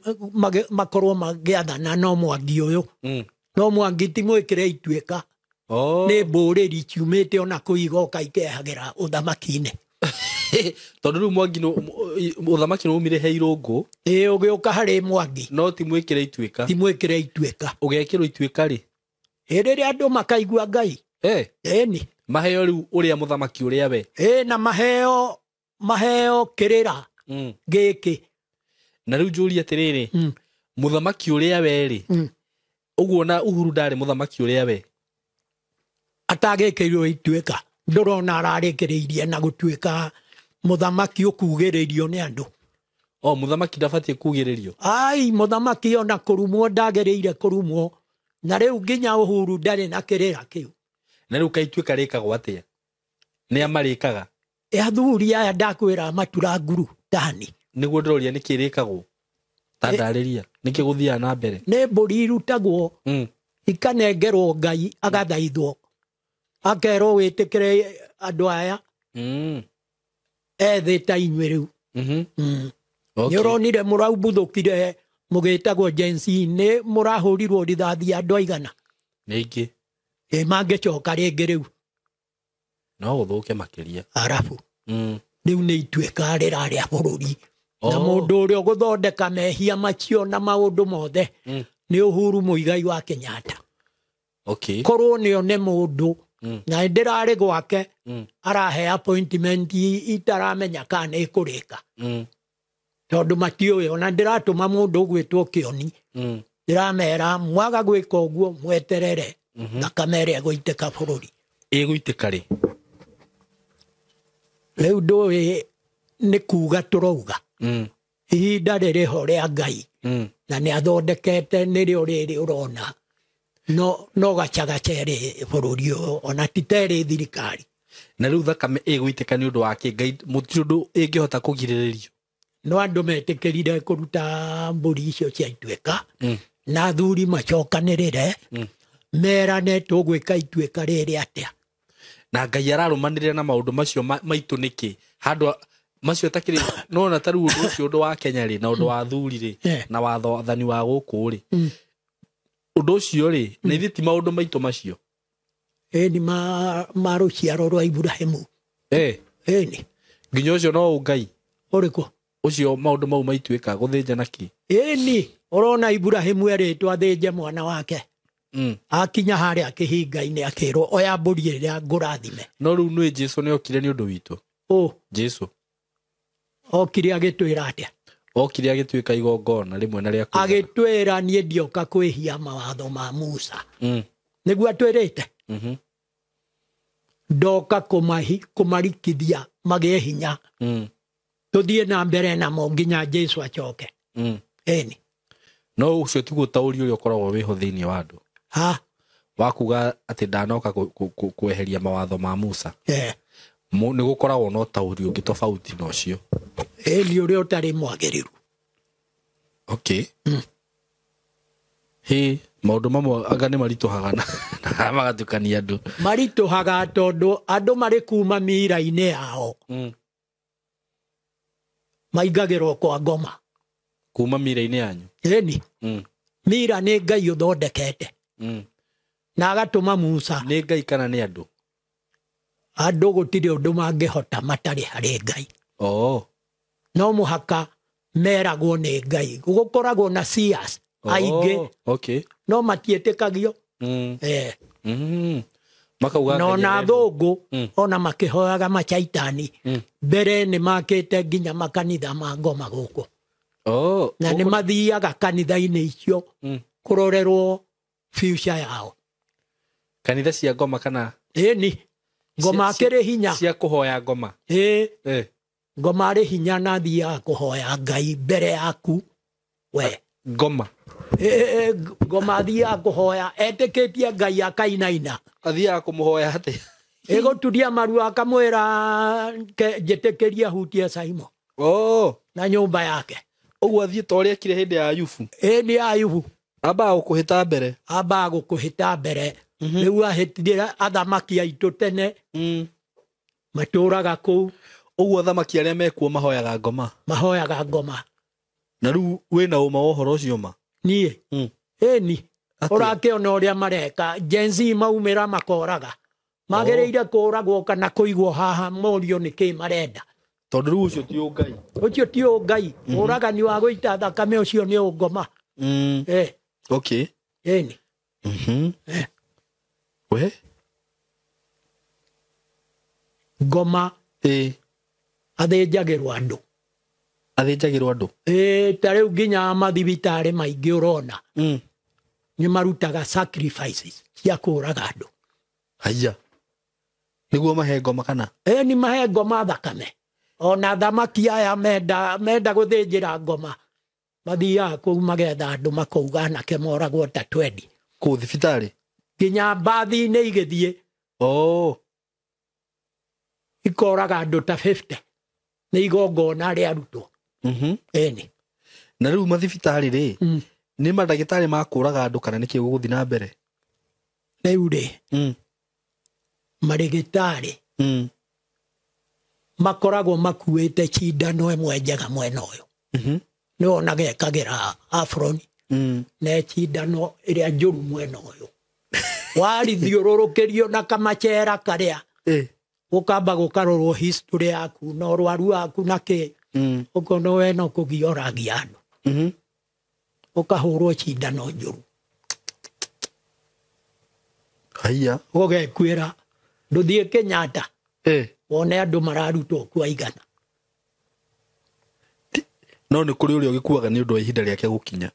makorwo magĩathana no Mwangi ũyũ. No Mwangi ti mwĩkĩre ituĩka. Nĩ mbũrĩri ciumĩte ona kũu igoka ikehagĩra ũthamaki-inĩ. Tondũ rĩu Mwangi ũthamaki nĩ waumire he Irũngũ. Ĩĩ, ũgĩũka harĩ Mwangi. No ti mwĩkĩre ituĩka. Ti mwĩkĩre ituĩka. Ũgekĩrwo ituĩka rĩ? Ĩ, rĩrĩa andũ makaigua Ngai. Ĩni. Maheo rĩu ũrĩa mũthamaki ũrĩa we. Ĩ, na maheo kĩrĩra gĩkĩ. Na rĩu njũrie atĩrĩrĩ, mũthamaki ũrĩa we rĩ, ũguo na Uhuru ndarĩ mũthamaki ũrĩa we? Atagĩkĩirwo ituĩka. Ndũrona ararĩkĩrĩirie na gũtuĩka mũthamaki ũkugĩrĩrio nĩ andũ. O, mũthamaki ndabatiĩ kugĩrĩrio? Ai, mũthamaki ona kũrumwo ndagĩrĩire kũrumwo. Na rĩu nginya Uhuru ndarĩ na kĩrĩra kĩu. Na rĩu kaituĩka rĩkagwo atĩa? Nĩ a marĩkaga? Athuri aya ndakwĩra matura nguru tani. Nĩguo ndĩroria nĩkĩ rĩkagwo? Ta ndarĩria, nĩkĩ gũthiaga na mbere? Nĩ mbũri irutagwo, ikanengerwo Ngai agathaithwo. Akerwo wĩtĩkĩre andũ aya. Ethĩ ta inyuĩ rĩu. Nĩ ũronire mũraumbuthũkire mũgĩtagwo Gen Z, nĩ mũrahũrirwo rithathi andũ aigana? Nĩ. Ĩ, mangĩcoka rĩngĩ rĩu. No gũthũke makĩria. Arabu. Rĩu nĩ ituĩka rĩrarĩa bũrũri. Na mũndũ ũrĩa ũgũthondeka mehia macio na maũndũ mothe nĩ Uhuru Muigai wa Kenyatta. Korwo nĩ one mũndũ na ndĩrarĩ gwake arahe appointment itaramenya kana nĩ ĩkũrĩka. Tondũ matiũĩ, ona ndĩratũma mũndũ ũgwĩtwo Kĩoni. Ndĩramera mwaga gwĩka ũguo mweterere thakame ĩrĩa ĩgũitĩka bũrũri. Ĩgũitĩka rĩ? Rĩu ndũĩ nĩ kuga tũrauga. Ihinda rĩrĩ ho rĩa Ngai. Na nĩ athondekete nĩrĩo rĩrĩ ũrona. No gacagaca ĩrĩ bũrũri ũyũ, ona ti ta ĩrĩ thirikari. Na rĩu thakame ĩgũitĩka nĩ ũndũ wa kĩ? Ngai mũtirĩ ũndũ ĩngĩhota kũgirĩrĩrio. No andũ metĩkĩrire kũruta mbũri icio cia ituĩka. Na athuri macokanĩrĩre, merane tũgwĩka ituĩka rĩrĩ atĩa. Na Ngai ararũmanĩrĩra na maũndũ macio maitũ nĩkĩ? Handũ macio takĩrĩ no na tarĩu ũndũ ũcio ũndũ wa Kenya rĩ, na ũndũ wa athuri rĩ, na wathani wa gũkũ rĩ. Ũndũ ũcio rĩ, na ithuĩ ti maũndũ maitũ macio. Ĩni ma rũciaro rwa Iburahĩmu. Ĩni. Nginya ũcio no Ngai. Ũrĩkũ? Ũcio maũndũ mau maituĩka gũthĩnja na kĩ? Ĩni, ũrona Iburahĩmu erĩtwo athĩnje mwana wake. Akinya harĩa kĩhinga-inĩ akĩrwo oya mbũri ĩrĩa ngũrathime. No rĩu nĩ Jesũ nĩ okire nĩ ũndũ witũ. Jesũ. Okire agĩtwĩra atĩa? Okire agĩtuĩka igongona rĩmwe na rĩa kũigana. Agĩtwĩra niĩ ndioka kwĩhia mawatho ma Musa. Nĩguo atwĩrĩte. Ndoka kũmarikithia magĩe hinya. Tũthiĩ na mbere namo nginya Jesũ acoke. Ĩni. No ũcio tiguo ũtaũri ũrĩa ũkoragwo wĩho thĩinĩ wa andũ. Ha? Wa kuga atĩ ndanoka kweheria mawatho ma Musa. Nĩ gũkoragwo na ũtaũri ũngĩ tofauti na ũcio. Ĩni ũrĩa ũtarĩ mwagĩrĩru. Okay. Hĩ, maũndũ mamwe anga nĩ maritũhaga na magatukania andũ. Maritũhaga tondũ andũ marĩ kuma mira-inĩ yao. Maingagĩrwo kwa ngoma. Kuma mira-inĩ yanyu? Ĩni. Mira nĩ Ngai ũthondekete. Na agatũma Musa. Nĩ Ngai kana nĩ andũ? Andũ gũtirĩ ũndũ mangĩhota matarĩ harĩ Ngai. No mũhaka meragwo nĩ Ngai. Gũkoragwo na seers aingĩ. No matiĩtĩkagio. Makauga no na thũngũ ona makĩhoyaga macaitani. Mbere nĩ makĩte nginya makanitha ma ngoma gũkũ. Na nĩ mathiaga kanitha-inĩ icio kũrorerwo future yao. Kanitha cia ngoma kana? Ĩni. Ngoma akĩrĩ hinya. Cia kũhoya ngoma. Ĩ. Ngoma arĩ hinya na athiaga kũhoya Ngai mbere yaku we. Ngoma. Ngoma athiaga kũhoya etĩkĩtie Ngai akainaina. Athiaga kũmũhoya atĩa? Ĩgũturia maru akamwĩra njĩtĩkĩrie hutie Simon. Na nyũmba yake. Ũguo athiĩ ta ũrĩa ekire hĩndĩ ya Ayubu. Ĩ nĩ Ayubu. Ambaga gũkũhĩta mbere. Ambaga gũkũhĩta mbere. Rĩu ahĩtire athamaki aitũ tene. Matũraga kũu. Ũguo athamaki arĩa mekuo mahoyaga ngoma. Mahoyaga ngoma. Na rĩu wĩna ũma wa ũhoro ũcio ma? Niĩ? Ĩni. Ũrakĩona ũrĩa mareka. Gen Z maumĩra makoraga. Magĩrĩire kũragwo kana kũigwo haha morio nĩ kĩ marenda. Tondũ rĩu ũcio ti ũngai. Ũcio ti ũngai. Ũragani wa gũita thakame ũcio nĩ ũngoma. Ĩni. We? Ngoma. Athĩnjagĩrwo andũ. Athĩnjagĩrwo andũ? Ta rĩu nginya mathibitarĩ maingĩ ũrona. Nĩ marutaga sacrifices cia kũũraga andũ. Haiya. Nĩguo mahe ngoma kana? Nĩ mahe ngoma thakame. Ona thamaki aya menda gũthĩnjĩra ngoma. Mathiaga kũu magetha andũ makauga anake moragwo ta 20. Kũu thibitarĩ? Nginya mbathi-inĩ igĩthiĩ. Ikoraga andũ ta 50. Nĩ igongona rĩarutwo. Ĩni. Na rĩu mathibitarĩ rĩ, nĩ mandagĩtarĩ makũraga andũ kana nĩkĩ gũgũthiĩ na mbere? Rĩu rĩ, marĩgĩtarĩ makoragwo makuĩte cindano ĩmwe njega mwena ũyũ. Nĩ wonaga ekagĩra afroni. Na cindano ĩrĩa njũru mwena ũyũ. Warithiũrũrũkĩrio na kamacera karĩa. Gũkamba gũkarorwo history yaku na ũrwaru waku na kĩ. Ũkona we no kũgia ũragia andũ. Ũkahũrwo cindano njũru. Haiya. Ũgekuĩra ndũthiĩ Kenyatta. Wone andũ mararutwo kuo aigana. No nĩ kũrĩ ũrĩa ũgĩkuaga nĩ ũndũ wa ihinda rĩake gũkinya.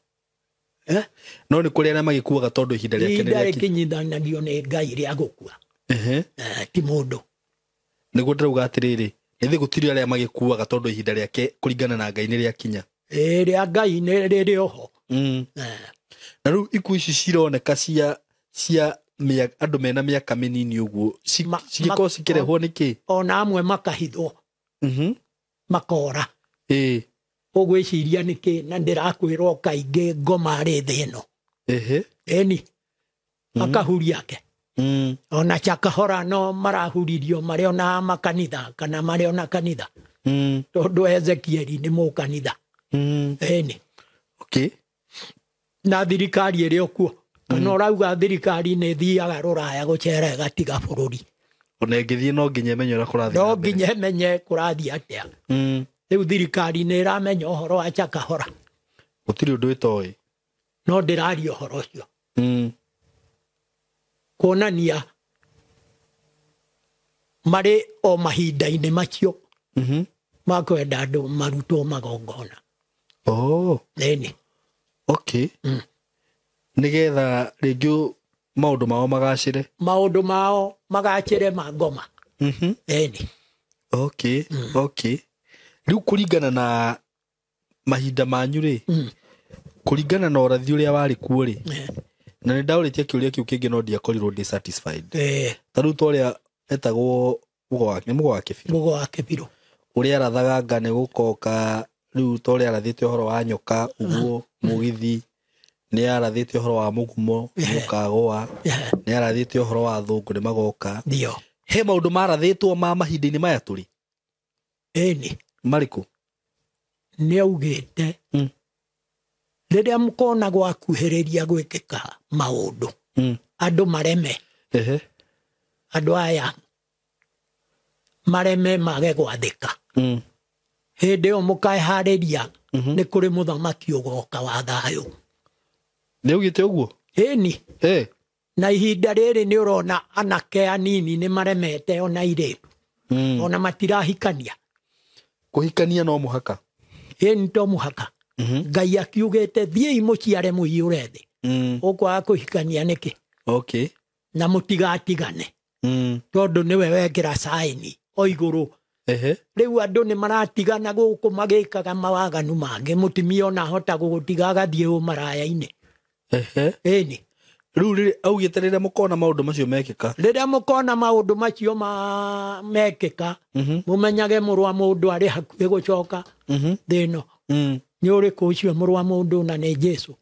No nĩ kũrĩ arĩa magĩkuaga tondũ ihinda rĩake nĩ Ihinda rĩakinya. rĩkinyithanagio nĩ Ngai rĩa gũkua. Ti mũndũ. Nĩguo ndĩrauga atĩrĩrĩ, nĩ gũtirĩ arĩa magĩkuaga tondũ ihinda rĩake kũringana na Ngai nĩ rĩakinya. Rĩa Ngai nĩ rĩrĩ oho. Na rĩu ikuũ ici cironeka cia andũ mena mĩaka mĩnini ũguo, cigĩkorwo cikĩrehwo nĩ kĩ? Ona amwe makahithwo. Makora. Ũgwĩciria nĩ kĩ? Na ndĩrakwĩrwo kaingĩ ngoma arĩ thĩ ĩno. Ĩni. Akahuria ake. Ona Chakahora no marahuririo marĩ ona makanitha kana marĩ ona kanitha. Tondũ Ezekieli nĩ mũkanitha. Ĩni. Na thirikari ĩrĩ o kuo. Kana ũrauga thirikari nĩ ĩthiaga rũraya gũcera ĩgatiga bũrũri. Ona ĩngĩthiĩ no nginya ĩmenye ũrĩa kũrathiĩ No na mbere. nginya ĩmenye kũrathiĩ atĩa. Rĩu thirikari nĩ ĩramenya ũhoro wa Chakahora. Gũtirĩ ũndũ ĩtoĩ. No ndĩraria ũhoro ũcio. Kuonania marĩ o mahinda-inĩ macio makwenda andũ marutwo magongona. Ĩni. Nĩgetha rĩngĩ maũndũ mao magacĩre. Maũndũ mao magacĩre ma ngoma. Ĩni. Rĩu kũringana na mahinda manyu rĩ, kũringana na ũrathi ũrĩa warĩ kuo rĩ, Na nĩ ndaũrĩtie kĩũria kĩu kĩngĩ no ndiakorirwo ndĩ satisfied. Ta rĩu ta ũrĩa etagwo nĩ Mũgo wa Kĩbirũ. Mũgo wa Kĩbirũ. Ũrĩa arathaga nga nĩ gũkoka rĩu ta ũrĩa arathĩte ũhoro wa nyoka ũguo mũgithi, nĩ arathĩte ũhoro wa mũgumo nĩ ũkagũa, nĩ arathĩte ũhoro wa athũngũ nĩ magoka. Ndio. He maũndũ marathĩtwo ma mahinda-inĩ maya tũrĩ? Ĩni. Marĩkũ? Nĩ augĩte rĩrĩa mũkona gwakuhĩrĩria gwĩkĩka maũndũ, andũ mareme. Andũ aya mareme mage gwathĩka. Hĩndĩ ĩyo mũkeharĩria nĩ kũrĩ mũthamaki ũgoka wa thayũ. Nĩ augĩte ũguo? Ĩni. Na ihinda rĩrĩ nĩ ũrona anake anini nĩ maremete ona airĩtu. Ona matirahikania. Kũhikania no mũhaka. Ĩni to mũhaka. Ngai akiugĩte thiĩi mũciare mũiyũre thĩ. Ũkwaga kũhikania nĩkĩ? Okay. Na mũtigatigane. Tondũ nĩwe wekĩra saini o igũrũ. Rĩu andũ nĩ maratigana gũkũ magĩkaga mawaganu mangĩ, mũtumia ona ahota gũgũtiga agathiĩ ũmaraya-inĩ. Ĩni. Rĩu rĩrĩ augĩte rĩrĩa mũkona maũndũ macio mekĩka. Rĩrĩa mũkona maũndũ macio mekĩka, mũmenyage mũrũ wa mũndũ arĩ hakuhĩ gũcoka thĩ ĩno. Nĩ ũrĩkũ ũcio mũrũ wa mũndũ na nĩ Jesũ.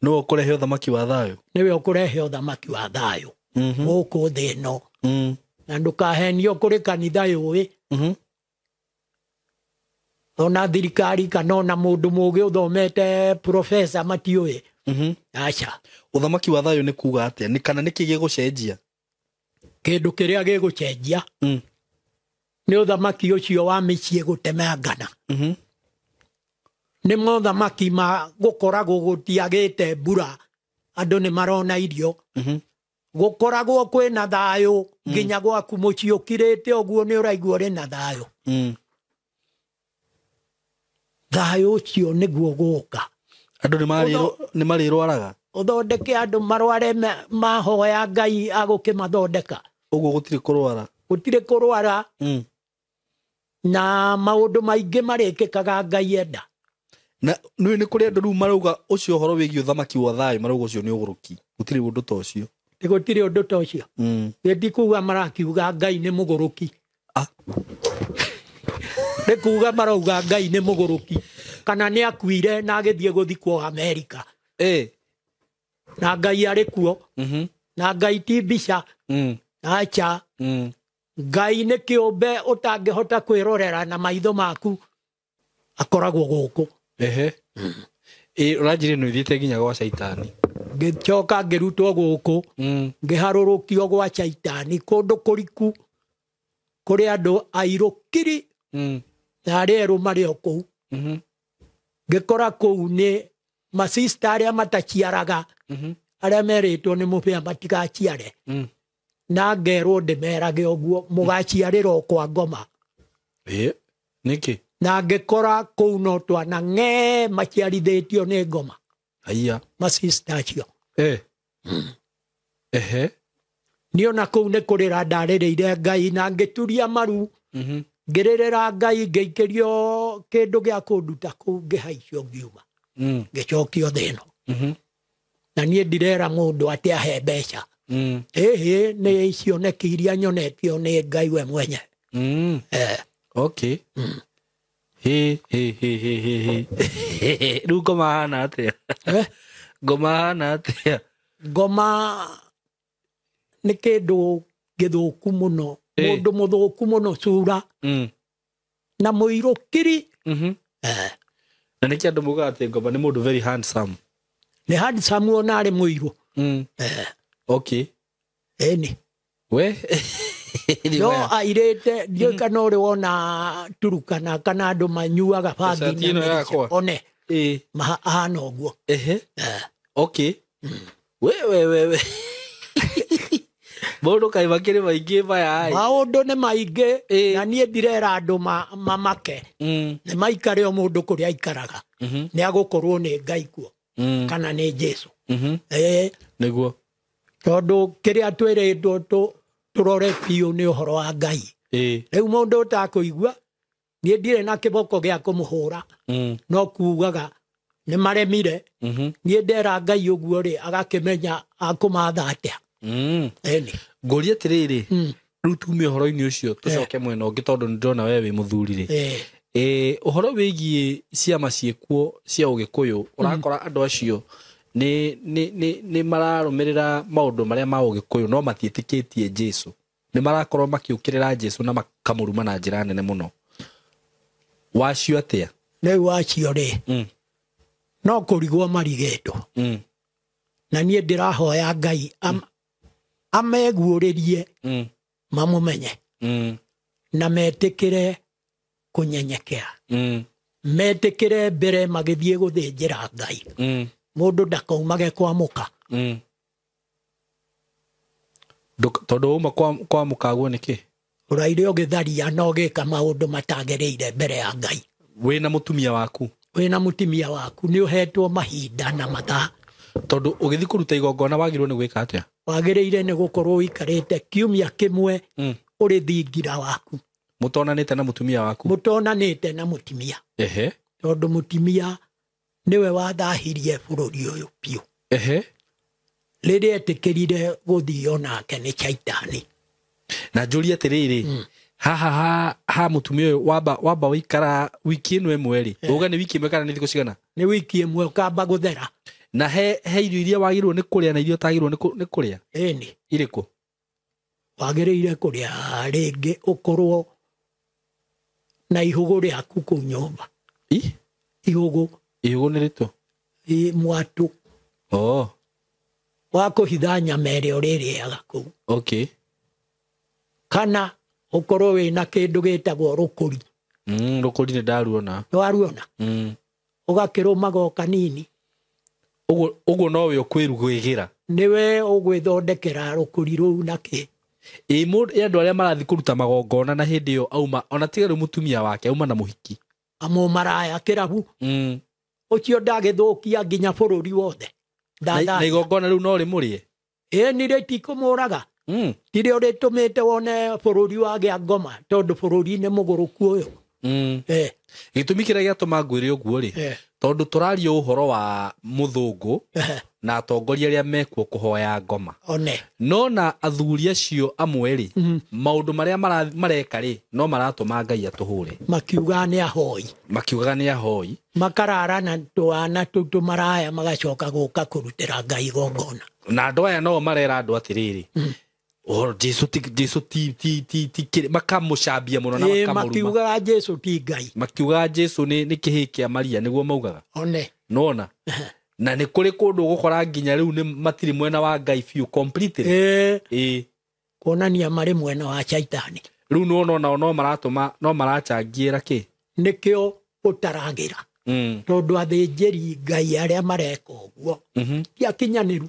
Nĩwe ũkũrehe ũthamaki wa thayũ. Nĩwe ũkũrehe ũthamaki wa thayũ gũkũ thĩ ĩno. Na ndũkahenio kũrĩ kanitha yũĩ. Ona thirikari kana ona mũndũ mũgĩ ũthomete professor matiũĩ. Aca. Ũthamaki wa thayũ nĩ kuga atĩa? Nĩ kana nĩkĩ gĩgũcenjia? Kĩndũ kĩrĩa gĩgũcenjia nĩ ũthamaki ũcio wa mĩciĩ gũtemangana. Nĩ mothamaki ma gũkoragwo gũtiagĩte mbura, andũ nĩ marona irio. Gũkoragwo kwĩna thayũ nginya gwaku mũciĩ ũkirĩte ũguo nĩ ũraigua ũrĩ na thayũ. Thayũ ũcio nĩguo gũka. Andũ nĩ marĩrwaraga? Ũthondeke andũ marware mahoya Ngai agũkĩmathondeka. Ũguo gũtirĩ kũrwara? Gũtirĩ kũrwara. Na maũndũ maingĩ marĩkĩkaga Ngai enda. Na nĩ nĩ kũrĩ andũ rĩu marauga ũcio ũhoro wĩgiĩ ũthamaki wa thayũ, marauga ũcio nĩ ũgũrũki. Gũtirĩ ũndũ ta ũcio. Gũtirĩ ũndũ ta ũcio. Gĩti kuga marakiuga Ngai nĩ mũgũrũki. Nĩ kuga marauga Ngai nĩ mũgũrũki. Kana nĩ akuire na agĩthiĩ gũthikwo Amerika. Na Ngai arĩ kuo. Na Ngai ti mbica. Acha. Ngai nĩ kĩũmbe ũtangĩhota kwĩrorera na maitho maku. Akoragwo gũkũ. Ũranjĩrire nĩ ũthiĩte nginya gwa Caitani. Ngĩcoka ngĩrutwo gũkũ. Ngĩharũrũkio gwa Caitani kũndũ kũriku kũrĩ andũ airũ kiri na arĩa erũ marĩ o kũu. Ngĩkora kũu nĩ masista arĩa mataciaraga, arĩa merĩtwo nĩ mũbĩa matigaciare. Na ngerwo ndĩmerage ũguo mũgaciarĩra o kwa ngoma. Nĩkĩ? Na ngĩkora kũu no twana ng'ee maciarithĩtio nĩ ngoma. Haiya. Masista acio. Niĩ ona kũu nĩ kũrĩra ndarĩrĩire Ngai na ngĩturia maru. Ngĩrĩrĩra Ngai ngĩikĩrio kĩndũ gĩa kũnduta kũu ngĩhaicio ngiuma. Ngĩcokio thĩ ĩno. Na niĩ ndirera mũndũ atĩ ahe mbeca. Ĩhĩ nĩ cioneki iria nyonetio nĩ Ngai we mwenye. Okay. He he he he he he. Rĩu ngoma hana atĩa? Ngoma hana atĩa? Ngoma nĩ kĩndũ gĩthũku mũno. Mũndũ mũthũku mũno cura. Na mũirũ kiri. Na nĩkĩ andũ maugaga atĩ ngoma nĩ mũndũ very handsome? Nĩ handsome ona arĩ mũirũ. Okay. Ĩni. We? No airĩte ndiũĩ kana ũrĩ wona Turukana kana andũ manyuaga bangi na mĩrĩce. One. Ahana ũguo. Okay. We we we we. Maũndũ kaĩ makĩrĩ maingĩ maya ĩ. Maũndũ nĩ maingĩ na niĩ ndirera andũ mamake. Nĩ maikare o mũndũ kũrĩa aikaraga. Nĩ agũkorwo nĩ Ngai kuo. Kana nĩ Jesũ. Nĩguo. Tondũ kĩrĩa twĩrĩtwo tũrore biũ nĩ ũhoro wa Ngai. Rĩu mũndũ ũtakũigua, niĩ ndirĩ na kĩboko gĩa kũmũhũra. No kugaga Nĩ maremire. Niĩ ndera Ngai ũguo rĩ, agakĩmenya akũmatha atĩa. Ĩni. Ngũrie atĩrĩrĩ, rĩu tume ũhoro-inĩ ũcio tũcoke mwena ũngĩ, tondũ nĩ ndĩrona we wĩ mũthuri rĩ. Ũhoro wĩgiĩ ciama ciĩkuo cia ũgĩkũyũ, ũrakora andũ acio nĩ mararũmĩrĩra maũndũ marĩa ma ũgĩkũyũ no matiĩtĩkĩtie Jesu. Nĩ marakorwo makĩũkĩrĩra Jesu na makamũruma na njĩra nene mũno. Wacio atĩa? Rĩu acio rĩ, no kũrigwo marigĩtwo. Na niĩ ndĩrahoya Ngai ameguũrĩrie mamũmenye na metĩkĩre kũnyenyekera. Metĩkĩre mbere magĩthiĩ gũthĩnjĩra Ngai. Mũndũ ndakaumage kwa mũka. Tondũ uma kwa mũka guo nĩkĩ? Ũraire ũgĩtharia na ũgĩka maũndũ matagĩrĩire mbere ya Ngai. Wĩna mũtumia waku? Wĩna mũtumia waku, nĩ ũhetwo mahinda na mathaa. Tondũ ũgĩthiĩ kũruta igongona wagĩrĩirwo nĩ gwĩka atĩa? Wagĩrĩire nĩ gũkorwo ũikarĩte kiumia kĩmwe ũrĩ thingira waku. Mũtonanĩte na mũtumia waku? Mũtonanĩte na mũtumia. Ehe. Tondũ mũtumia nĩwe wathahirie bũrũri ũyũ biũ. Ehe. Rĩrĩa etĩkĩrire gũthio nake nĩ Shaitani. Na njũrie atĩrĩrĩ, haha ha mũtumia ũyũ wamba wĩikara wiki ĩno ĩmwe rĩ, uga nĩ wiki ĩmwe kana nĩ thikũ cigana? Nĩ wiki ĩmwe ũkamba gũthera. Na he irio iria wagĩrĩirwo nĩ kũrĩa na iria ũtagĩrĩirwo nĩ kũrĩa? Ĩni. Irĩkũ? Wagĩrĩire kũrĩa rĩngĩ ũkorwo na ihũgũ rĩaku kũu nyũmba. Ihũgũ. Ihũgũ nĩ rĩtũ? Mwatũ. Oh. Wa kũhitha nyama ĩrĩa ũrĩrĩaga kũu. Okay. Kana ũkorwo wĩna kĩndũ gĩtagwo rũkũri. Rũkũri nĩ ndaruona. Nĩwaruona? Ũgakĩrũmaga o kanini. Ũguo nowe ũkwĩrugĩra? Nĩwe ũgwĩthondekera rũkũri rũu na kĩ. Ĩ andũ arĩa marathiĩ kũruta magongona na hĩndĩ ĩyo auma, ona tiga rĩu mũtumia wake auma na mũhiki. Amũmaraya kĩrabu. Ũcio ndagĩthũkia nginya bũrũri wothe. Na igongona rĩu no rĩmũrĩe? Ĩ nĩ rĩtikũmũraga. Tirĩ ũrĩtũmĩte wone bũrũri wagĩa ngoma, tondũ bũrũri nĩ mũgũrũku ũyũ. Gĩtũmi kĩrĩa gĩatũma ngwĩre ũguo rĩ, tondũ tũraria ũhoro wa mũthũngũ na atongoria arĩa mekuo kũhoya ngoma. One. No na athuri acio amwe rĩ, maũndũ marĩa mareka rĩ, no maratũma Ngai atũhũre. Makiuga nĩ ahoi. Makiugaga nĩ ahoi. Makarara na twana tũmaraya magacoka gũka kũrutĩra Ngai igongona. Na andũ aya no marera andũ atĩrĩrĩ, ũhoro Jesu ti, Jesu ti, ti, ti, ti kĩrĩ, makamũcambia mũno na makamũruma. Makiugaga Jesu ti Ngai. Makiugaga Jesu nĩ kĩhĩĩ kĩa Maria, nĩguo maugaga. One. Nĩwona? Na nĩ kũrĩ kũndũ ũgũkora nginya rĩu nĩ matirĩ mwena wa Ngai biũ completely. Kuonania marĩ mwena wa Shaitani. Rĩu nĩwona onao no maratũma, no maracangĩra kĩ? Nĩkĩo ũtaragĩra. Tondũ athĩnjĩri Ngai arĩa mareka ũguo, ti akinyanĩru.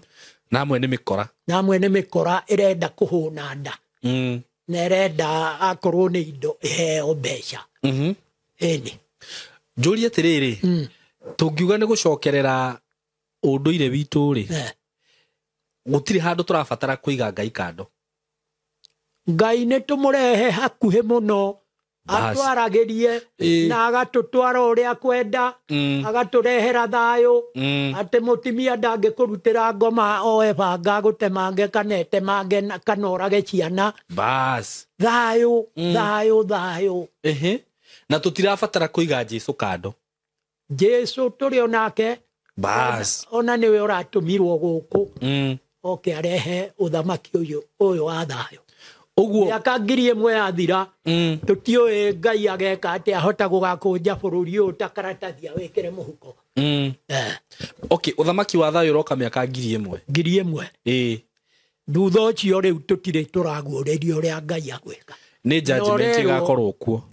Na amwe nĩ mĩkora. Na amwe nĩ mĩkora ĩrenda kũhũna nda. Na ĩrenda akorwo nĩ indo ĩheo mbeca. Ĩni. Njũrie atĩrĩrĩ, tũngiuga nĩ gũcokerera ũndũire witũ rĩ, gũtirĩ handũ tũrabatara kũiga Ngai kando. Ngai nĩ tũmũrehe hakuhĩ mũno, atwaragĩrie na agatũtwara ũrĩa kwenda, agatũrehera thayũ, atĩ mũtumia ndangĩkũrutĩra ngoma oe banga agũtemange kana etemange kana orage ciana. Bas. Thayũ, thayũ, thayũ. Na tũtirabatara kũiga Jesu kando. Jesu tũrĩ onake. Bas. Ona nĩwe ũratũmirwo gũkũ. Oke arehe ũthamaki ũyũ wa thayũ. Ũguo mĩaka 1000 yathira, tũtiũĩ Ngai ageka atĩa, ahota gũgakũnja bũrũri ũyũ ta karatathi awĩkĩre mũhuko. Okay, ũthamaki wa thayũ ũroka mĩaka 1000. 1000. Thutha ũcio rĩu tũtirĩ tũraguũrĩrio ũrĩa Ngai agwĩka. Nĩ judgment ĩgakorwo kuo.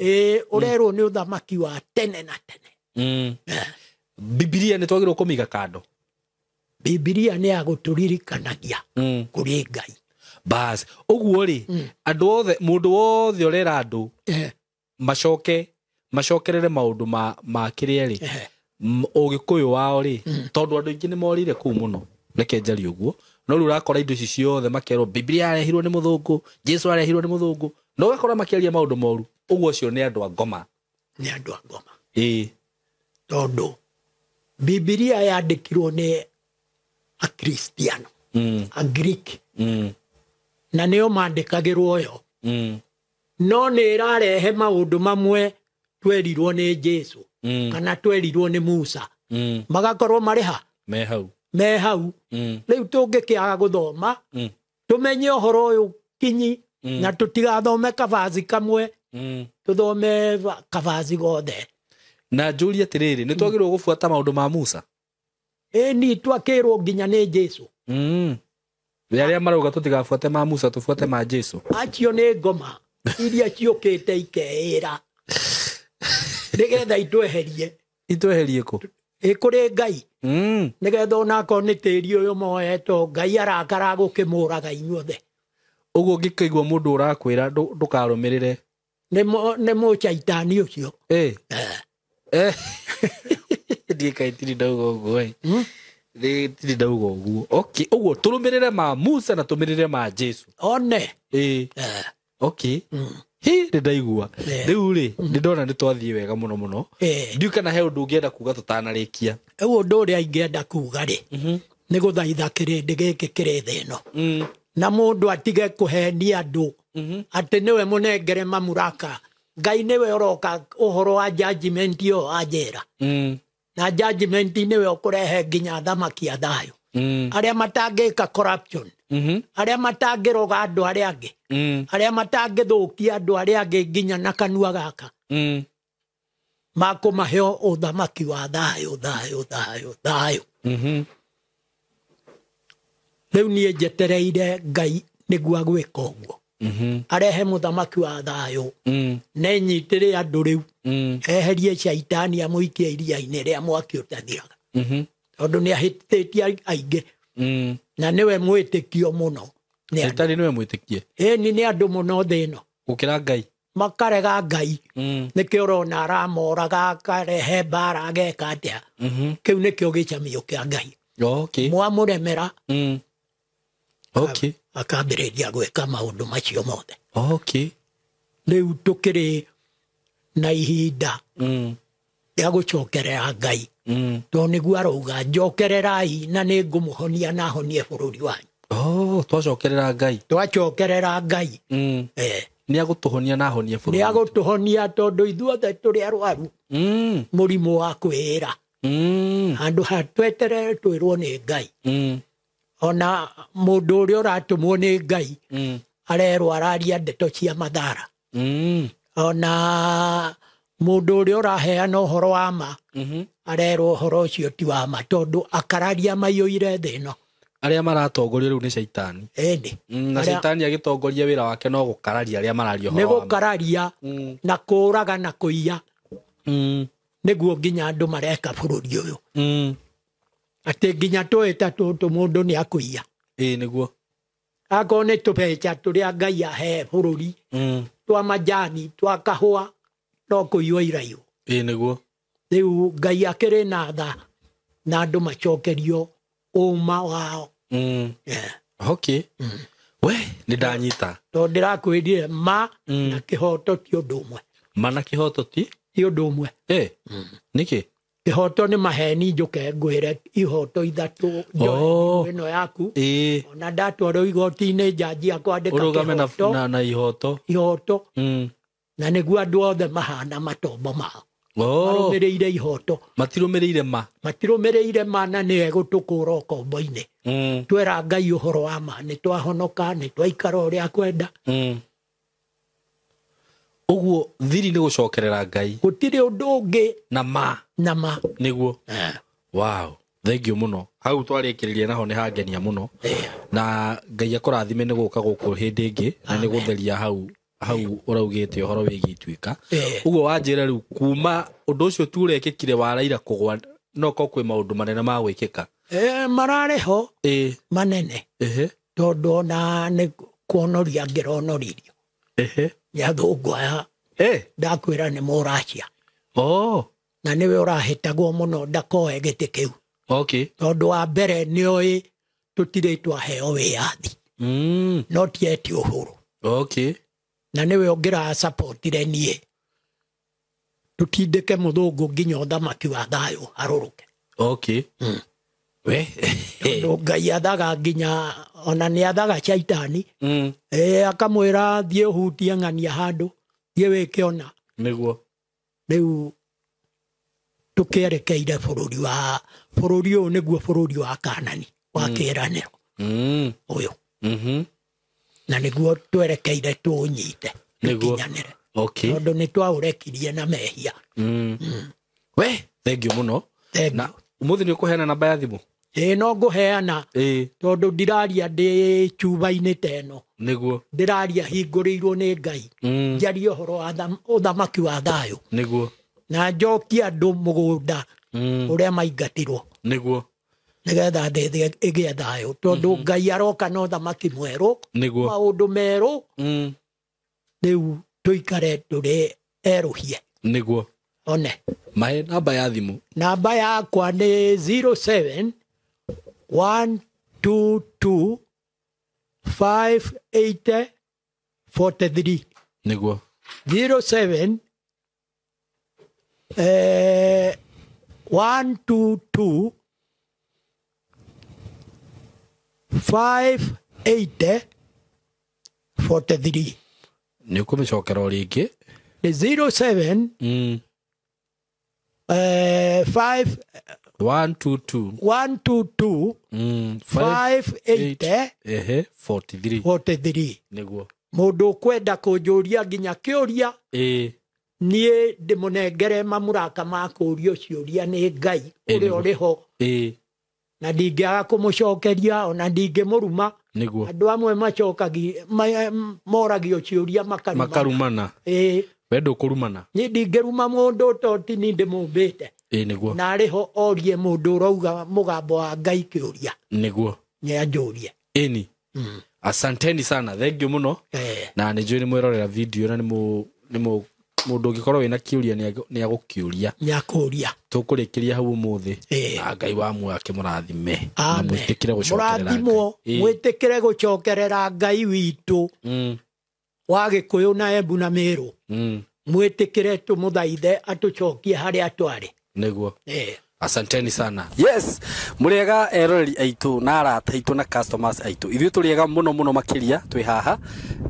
Ũrerwo nĩ ũthamaki wa tene na tene. Bibilia nĩ twagĩrĩirwo kũmĩiga kando. Bibilia nĩ ya gũtũririkanagia kũrĩ Ngai. Bas, ũguo rĩ, andũ othe, mũndũ wothe ũrera andũ, macokerere maũndũ ma kĩrĩa rĩ, ũgĩkũyũ wao rĩ, tondũ andũ aingĩ nĩ morire kũu mũno, reke njarie ũguo. No rĩu ũrakora indo ici ciothe makerwo Bibilia yarehirwo nĩ mũthũngũ, Jesu arehirwo nĩ mũthũngũ, na ũgakora makĩaria maũndũ moru. Ũguo ũcio nĩ andũ a ngoma. Nĩ andũ a ngoma. Tondũ Bibilia yandĩkirwo nĩ Akristiano, Agiriki, na nĩo mandĩkagĩrwo yo. No nĩ ĩrarehe maũndũ mamwe twerirwo nĩ Jesu kana twerirwo nĩ Musa, magakorwo marĩ ha? Me hau. Me hau. Rĩu tũngĩkĩaga gũthoma, tũmenye ũhoro ũyũ kinyi, na tũtigathome kabaci kamwe, tũthome kabaci gothe. Na njũrie atĩrĩrĩ, nĩ twagĩrĩirwo gũbuata maũndũ ma Musa? Ĩni, twakĩrwo nginya nĩ Jesu. Arĩa marauga tũtigabuate ma Musa, tũbuate ma Jesu. Acio nĩ ngoma iria ciũkĩte ikeĩra nĩgetha itweherie. Itweherie kũ? Ĩ kũrĩ Ngai. Nĩgetha onakorwo nĩ tĩri ũyũ moetwo, Ngai arakara gũkĩmũraga inyuothe. Ũguo ũngĩkaigua mũndũ ũrakwĩra ndũkarũmĩrĩre, nĩ mũcaitani ũcio. Ndiĩ kaĩ tiri ndauga ũguo ĩ. Nĩ tiri ndauga ũguo. Okay, ũguo tũrũmĩrĩre ma Musa na tũmĩrĩre ma Jesu. One. Okay. Hi, nĩ ndaigua. Rĩu rĩ, nĩ ndona nĩ twathiĩ wega mũno mũno. Ndiũĩ kana he ũndũ ũngĩenda kuga tũtanarĩkia. Rĩu ũndũ ũrĩa ingĩenda kuga rĩ, nĩ gũthaitha kĩrĩndĩ gĩkĩ kĩrĩ thĩ ĩno. Na mũndũ atige kũhenia andũ atĩ nĩwe mũnengere mamuraka. Ngai nĩwe ũroka ũhoro wa judgment ĩyo wa njera. Na judgment nĩwe ũkũrehe nginya thamaki a thayũ. Arĩa matangĩka corruption, arĩa matangĩroga andũ arĩa angĩ, arĩa matangĩthũkia andũ arĩa angĩ nginya na kanua gaka, makũmahe ũthamaki wa thayũ, thayũ, thayũ, thayũ. Rĩu niĩ njetereire Ngai nĩguo agwĩka ũguo. Arehe mũthamaki wa thayũ, nenyitĩre andũ rĩu, eherie caitani amũikie iria-inĩ rĩa mwaki ũtathiraga. Tondũ nĩ ahĩtĩtie aingĩ. Na nĩwe mwĩtĩkio mũno. Caitani nĩwe mwĩtĩkie? Ĩni, nĩ andũ mũno thĩ ĩno. Gũkĩra Ngai? Makarega Ngai. Nĩkĩo ũrona aramoraga, akarehe mbara, ageka atĩa. Kĩu nĩkĩo gĩcamio kĩa Ngai. Mwamũremera, akambĩrĩria gwĩka maũndũ macio mothe. Rĩu tũkĩrĩ na ihinda rĩa gũcokerera Ngai. Tondũ nĩguo arauga, njokererai na nĩ ngũmũhonia na honie bũrũri wanyu. Oh, twacokerera Ngai. Twacokerera Ngai. Nĩ agũtũhonia na ahonie bũrũri. Nĩ agũtũhonia tondũ ithuothe tũrĩ arwaru. Mũrimũ wa kwĩĩra. Handũ ha tweterere twĩrwo nĩ Ngai. Ona mũndũ ũrĩa ũratũmwo nĩ Ngai, arerwo araria ndeto cia mathara. Ona mũndũ ũrĩa ũraheana ũhoro wa ma, arerwo ũhoro ũcio ti wa ma tondũ akararia maiyũire thĩ ĩno. Arĩa maratongoria rĩu nĩ caitani. Ĩndĩ. Na caitani agĩtongoria wĩra wake no gũkararia arĩa mararia ũhoro Nĩ wa ma. gũkararia na kũũraga na kũiya. Nĩguo nginya andũ mareka bũrũri ũyũ. Atĩ nginya tũĩ ta tũtũ mũndũ nĩ akũiya. Ĩĩ, nĩguo. Akorwo nĩ tũbeca tũrĩa Ngai ahe bũrũri, twa majani, twa kahũa, no kũiywo iraiywo. Ĩĩ, nĩguo. Rĩu Ngai akĩrĩ na tha na andũ macokerio ũma wao. Okay. We, nĩ ndanyita. Tondũ ndĩrakwĩrire ma na kĩhoto ti ũndũ ũmwe. Ma na kĩhoto ti? Ti ũndũ ũmwe. Nĩkĩ? Kĩhoto nĩ maheni njũke ngwĩre ihoto ithatũ njoe ĩno yaku. Ona ndatwarwo igoti-inĩ njanji akwandĩka Ũrũgame kĩhoto. na ihoto. Ihoto. Na nĩguo andũ othe mahana matombo mao. Marũmĩrĩire ihoto. Matirũmĩrĩire ma. Matirũmĩrĩire ma na nĩ egũtũkũra ũkombo-inĩ. Twera Ngai ũhoro wa ma, nĩ twahonoka, nĩ twaikara ũrĩa akwenda. Ũguo thiri nĩ gũcokerera Ngai. Gũtirĩ ũndũ ũngĩ. Na ma. Na ma. Nĩguo. Wow. Thank you mũno. Hau twarĩkĩrĩria naho nĩ hangenia mũno. Na Ngai akũrathime nĩ gũka gũkũ hĩndĩ ĩngĩ na nĩ gũtheria hau ũraugĩte ũhoro wĩgiĩ ituĩka. Ũguo wanjĩra rĩu kuma ũndũ ũcio tu ũrekĩkire wa Raila kũgwa, no korwo kwĩ maũndũ manene ma gwĩkĩka. Mararĩ ho. Manene. Tondũ ona nĩ kuonoria ngĩronoririo. Nĩ athũngũ aya. Ndakwĩra nĩ Mũracia. Na nĩwe ũrahĩtagwo mũno ndakoe gĩtĩ kĩu. Tondũ wa mbere nĩoĩ tũtirĩ twaheo wĩyathi. No ti eti ũhuru. Na nĩwe ũngĩrasapotire niĩ. Tũtindĩke mũthũngũ nginya ũthamaki wa thayũ harũrũke. Okay. We. Tondũ Ngai athaga nginya ona nĩ athaga caitani. Akamwĩra thiĩ ũhutie ng'ania handũ, thiĩ wĩke ona. Nĩguo. Rĩu tũkĩerekeire bũrũri ũyũ nĩguo bũrũri wa Kanani wa kĩĩranĩro. Ũyũ. Na nĩguo twerekeire tũũnyite, tũkinyanĩre. Okay. Tondũ nĩ twaũrekirie na mehia. We, thank you mũno. Na ũmũthĩ nĩ ũkũheana namba ya thimũ? Ĩĩ no ngũheana. Tondũ ndiraria ndĩ cuba-inĩ ta ĩno. Nĩguo. Ndĩraria hingũrĩirwo nĩ Ngai. Njarie ũhoro wa ũthamaki wa thayũ. Nĩguo. Na njokie andũ mũgũnda ũrĩa maingatirwo. Nĩguo. Nĩgetha thĩ ĩgĩe thayũ. Tondũ Ngai aroka na ũthamaki mwerũ. Nĩguo. Maũndũ merũ. Rĩu tũikare tũrĩ erũhie. Nĩguo. One. Mahe namba ya thimũ. Namba yakwa nĩ 07 1 2 2 5 8 43. Nĩguo. 07 1 2 2 5 8 43. Nĩ ũkũmĩcokera o rĩngĩ. Nĩ 07 5 1 2 2 1 2 2 5 8 43. 43. Nĩguo. Mũndũ ũkwenda kũnjũria nginya kĩũria, niĩ ndĩmũnengere mamũraka ma kũũrio ciũria nĩ Ngai ũrĩa ũrĩ ho. Na ndingĩaga kũmũcokeria ona ndingĩmũruma. Nĩguo. Andũ amwe moragio ciũria makarumana. We ndũkũrumana. Niĩ ndingĩruma mũndũ tondũ ti niĩ ndĩmũmbĩte. Nĩguo. Na arĩ ho orie mũndũ ũrauga mũgambo wa Ngai kĩũria. Nĩguo. Nĩ anjũrie. Ĩni. Asanteni sana, thank you mũno. Na nĩ njũĩ nĩ mwĩrorera video na nĩ mũndũ ũngĩkorwo wĩna kĩũria nĩ agũkĩũria. Nĩ akũria. Tũkũrĩkĩria hau ũmũthĩ. Na Ngai wa muoyo akĩmũrathime. Na mwĩtĩkĩre gũcokerera Ngai. Mwĩtĩkĩre gũcokerera Ngai witũ. Wa Gĩkũyũ na Embu na Mĩrũ. Mwĩtĩkĩre tũmũthaithe atũcokie harĩa twarĩ. Nĩguo. Asanteni sana. Yes, mũrĩega eroreri aitũ na arata aitũ na customers aitũ. Ithuĩ tũrĩega mũno mũno makĩria twĩ haha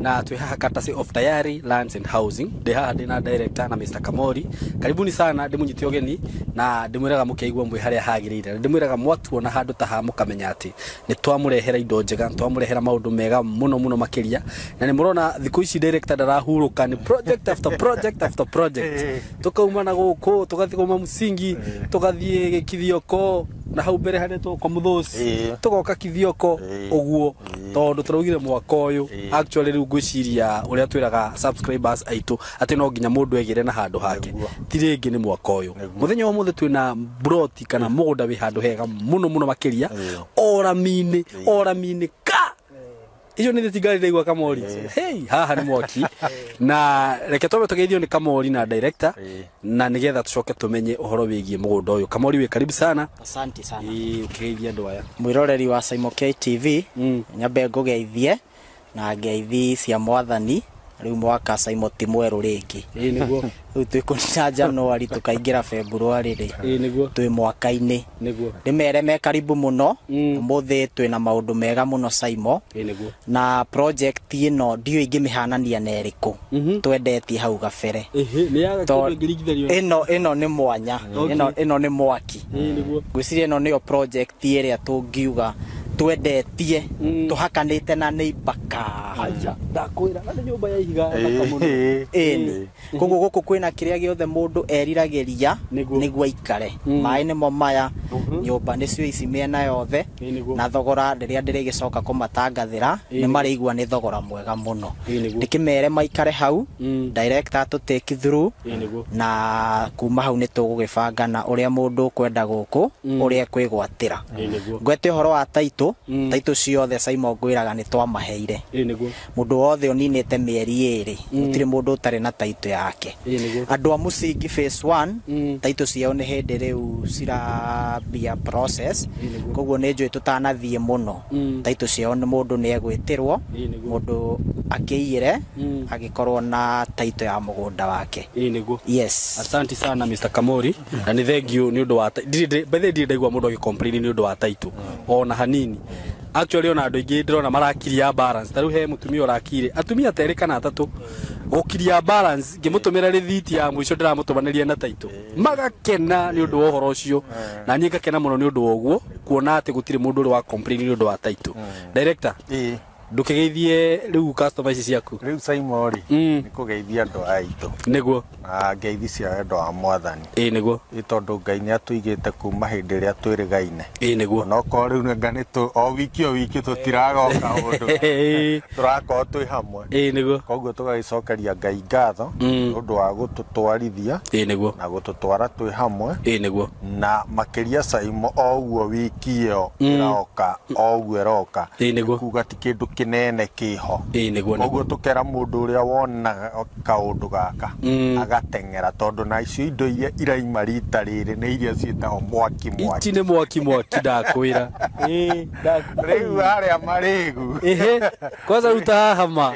na twĩ haha courtesy of Tayari Lands and Housing. Ndĩ haha ndĩ na director na Mr. Kamori. Karibuni sana, ndĩmũnyite ũgeni na ndĩmwĩraga mũkĩigua mwĩ harĩa hagĩrĩire. Na ndĩmwĩraga mwatuona handũ ta haha mũkamenya atĩ nĩ twamũrehera indo njega, twamũrehera maũndũ mega mũno mũno makĩria. Na nĩ mũrona thikũ ici director ndarahurũka, nĩ project after project after project. Tũkauma na gũkũ, tũgathiĩ kuma Musingi, tũgathiĩ Kithioko na hau mbere harĩa tũgoka Mũthũci, tũgoka Kithioko ũguo, tondũ tũraugire mwaka ũyũ. Actually rĩu ngwĩciria ũrĩa twĩraga subscribers aitũ atĩ no nginya mũndũ egĩre na handũ hake, ti rĩngĩ nĩ mwaka ũyũ. Mũthenya wa ũmũthĩ twĩna broti kana mũgũnda wĩ handũ hega mũno mũno makĩria, orami-inĩ, orami-inĩ ka icio nĩ thingari ndaigua Kamori. Hey, haha nĩ mwaki. Na reke twambe tũgeithio nĩ Kamori na director na nĩgetha tũcoke tũmenye ũhoro wĩgiĩ mũgũnda ũyũ. Kamori wĩ karibu sana. Asante sana. Ũkĩgeithia andũ aya. Mwĩroreri wa Saimo K TV, nyambe ngũgeithie na ngeithi cia mwathani. Rĩu mwaka Saimo ti mwerũ rĩngĩ. Nĩguo. Rĩu twĩ kũnina January tũkaingĩra February rĩ. Nĩguo. Twĩ mwaka-inĩ. Nĩguo. Ndĩmere me karibu mũno. Ũmũthĩ twĩna maũndũ mega mũno Saimo. Nĩguo. Na project ĩno ndiũĩ ingĩmĩhanania na ĩrĩkũ. Twendetie hau gabere. Ĩno nĩ mwanya. Ĩno nĩ mwaki. Nĩguo. Ngwĩciria ĩno nĩyo project ĩrĩa tũngiuga twendetie tũhakanĩte na neighbor ka. Ndakwĩra na nyũmba ya ihiga thaka mũno. Ĩni. Koguo gũkũ kwĩna kĩrĩa gĩothe mũndũ eriragĩria nĩguo aikare. Maĩ nĩmo maya, nyũmba nĩcio ici mĩena yothe, na thogora rĩrĩa ndĩrĩgĩcoka kũmatangathĩra nĩ marĩigua nĩ thogora mwega mũno. Ndĩkĩmere maikare hau, director atũ take through, na kuma hau nĩ tũgũgĩbanga na ũrĩa mũndũ ũkwenda gũkũ, ũrĩa ekwĩgwatĩra. Ngwete ũhoro wa taitũ, taitũ ciothe Saimo ngwĩraga nĩ twamaheire. Mũndũ wothe ũninĩte mĩeri ĩrĩ, gũtirĩ mũndũ ũtarĩ na taitũ yake. Andũ a Musingi phase 1, taitũ ciao nĩ hĩndĩ rĩu cirambia process, koguo nĩ njũĩ tũtanathiĩ mũno. Taitũ ciao nĩ mũndũ nĩ egwĩtĩrwo, mũndũ akĩiyĩre agĩkorwo na title ya mũgũnda wake. Ĩĩ nĩguo. Yes. Asante sana Mr. Kamori na nĩ thank you nĩ ũndũ wa ndirĩ by the way ndirĩ ndaigua mũndũ agĩ-complain nĩ ũndũ wa title ona hanini. Actually ona andũ aingĩ ndĩrona marakiria balance, ta rĩu he mũtumia ũrakire atumia ta erĩ kana atatũ gũkiria balance, ngĩmũtũmĩra rĩthiti ya mũico ndĩramũtũmanĩria na title, magakena nĩ ũndũ wa ũhoro ũcio, na niĩ ngakena mũno nĩ ũndũ wa ũguo kuona atĩ gũtirĩ mũndũ ũrĩ wa complain nĩ ũndũ wa title. Director, Ĩĩ. ndũkĩgeithie rĩu customer ici ciaku. Rĩu Simon rĩ, nĩ kũgeithia andũ aya aitũ Nĩguo. Na ngeithi cia wendo wa mwathani. Ĩĩ nĩguo. Ĩ tondũ Ngai nĩ atũigĩte kuma hĩndĩ ĩrĩa twĩrĩgaine. Ĩĩ nĩguo. Onokorwo rĩu nanga nĩ tũ o wiki o wiki tũtiragoka ũndũ, tũrakorwo twĩ hamwe. Ĩĩ nĩguo. Koguo tũgagĩcokeria Ngai ngatho nĩ ũndũ wa gũtũtwarithia Ĩĩ nĩguo. na gũtũtwara twĩ hamwe. Ĩĩ nĩguo. Na makĩria Saimo, o ũguo wiki ĩyo ĩroka, o ũguo ĩroka, Ĩĩ nĩguo. kuga ti kĩndũ kĩnene kĩho. Ĩĩ nĩguo. Koguo tũkera mũndũ ũrĩa wona kaũndũ gaka agateng'era, tondũ na icio indo iria iraima rita rĩrĩ nĩ iria ciĩtagwo mwaki mwaki. Ici nĩ mwaki mwaki, ndakwĩra. Ĩĩ. Rĩu arĩa marĩgu. Ehe, kwanza ruta haha ma.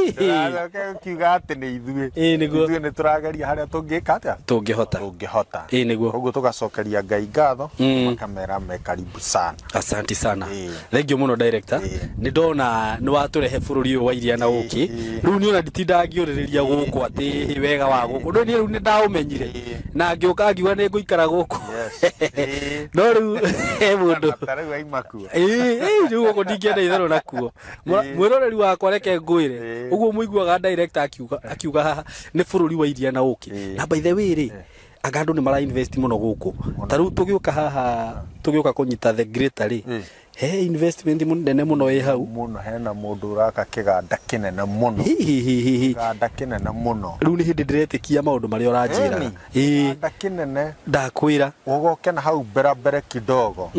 Ndũracoke ũkiuga atĩ nĩ ithuĩ. Ĩĩ nĩguo. Ithuĩ nĩ tũrageria harĩa tũngĩka atĩa, Tũngĩhota. Tũngĩhota. Ĩĩ nĩguo. Koguo tũgacokeria Ngai ngatho, makamera me karibu sana. Asante sana. Ĩĩ. Thank you mũno director. Ĩĩ. Nĩ ndona nĩ watũrehe bũrũri ũyũ wa iria na ũkĩ. Rĩu niĩ ona nditindaga ngĩũrĩrĩria gũkũ atĩ wega wa gũkũ, no niĩ rĩu nĩ ndaũmenyire na ngĩũka ngiuga nĩ ngũikara gũkũ. Ĩĩ. No rĩu he mũndũ Ta rĩu aima kuo. Ĩĩ, ĩĩ, rĩu gũkũ ndingĩenda itherũ nakuo. Mwĩroreri wakwa, reke ngwĩre ũguo mũiguaga director akiuga haha nĩ bũrũri wa iria na ũkĩ. Na by the way rĩ, anga andũ nĩ mara invest mũno gũkũ. Ta rĩu tũgĩũka haha, tũgĩũka kũnyita the greater rĩ, he investment nene mũno ĩ hau. Mũno, hena mũndũ ũraka kĩganda kĩnene mũno. Hihihihi. Kĩganda kĩnene mũno. Rĩu nĩ hĩndĩ ndĩretĩkia maũndũ marĩa ũranjĩraga. Ĩni, Ĩĩ. kĩganda kĩnene. Ndakwĩra. Ũgoke na hau mbere mbere kidogo,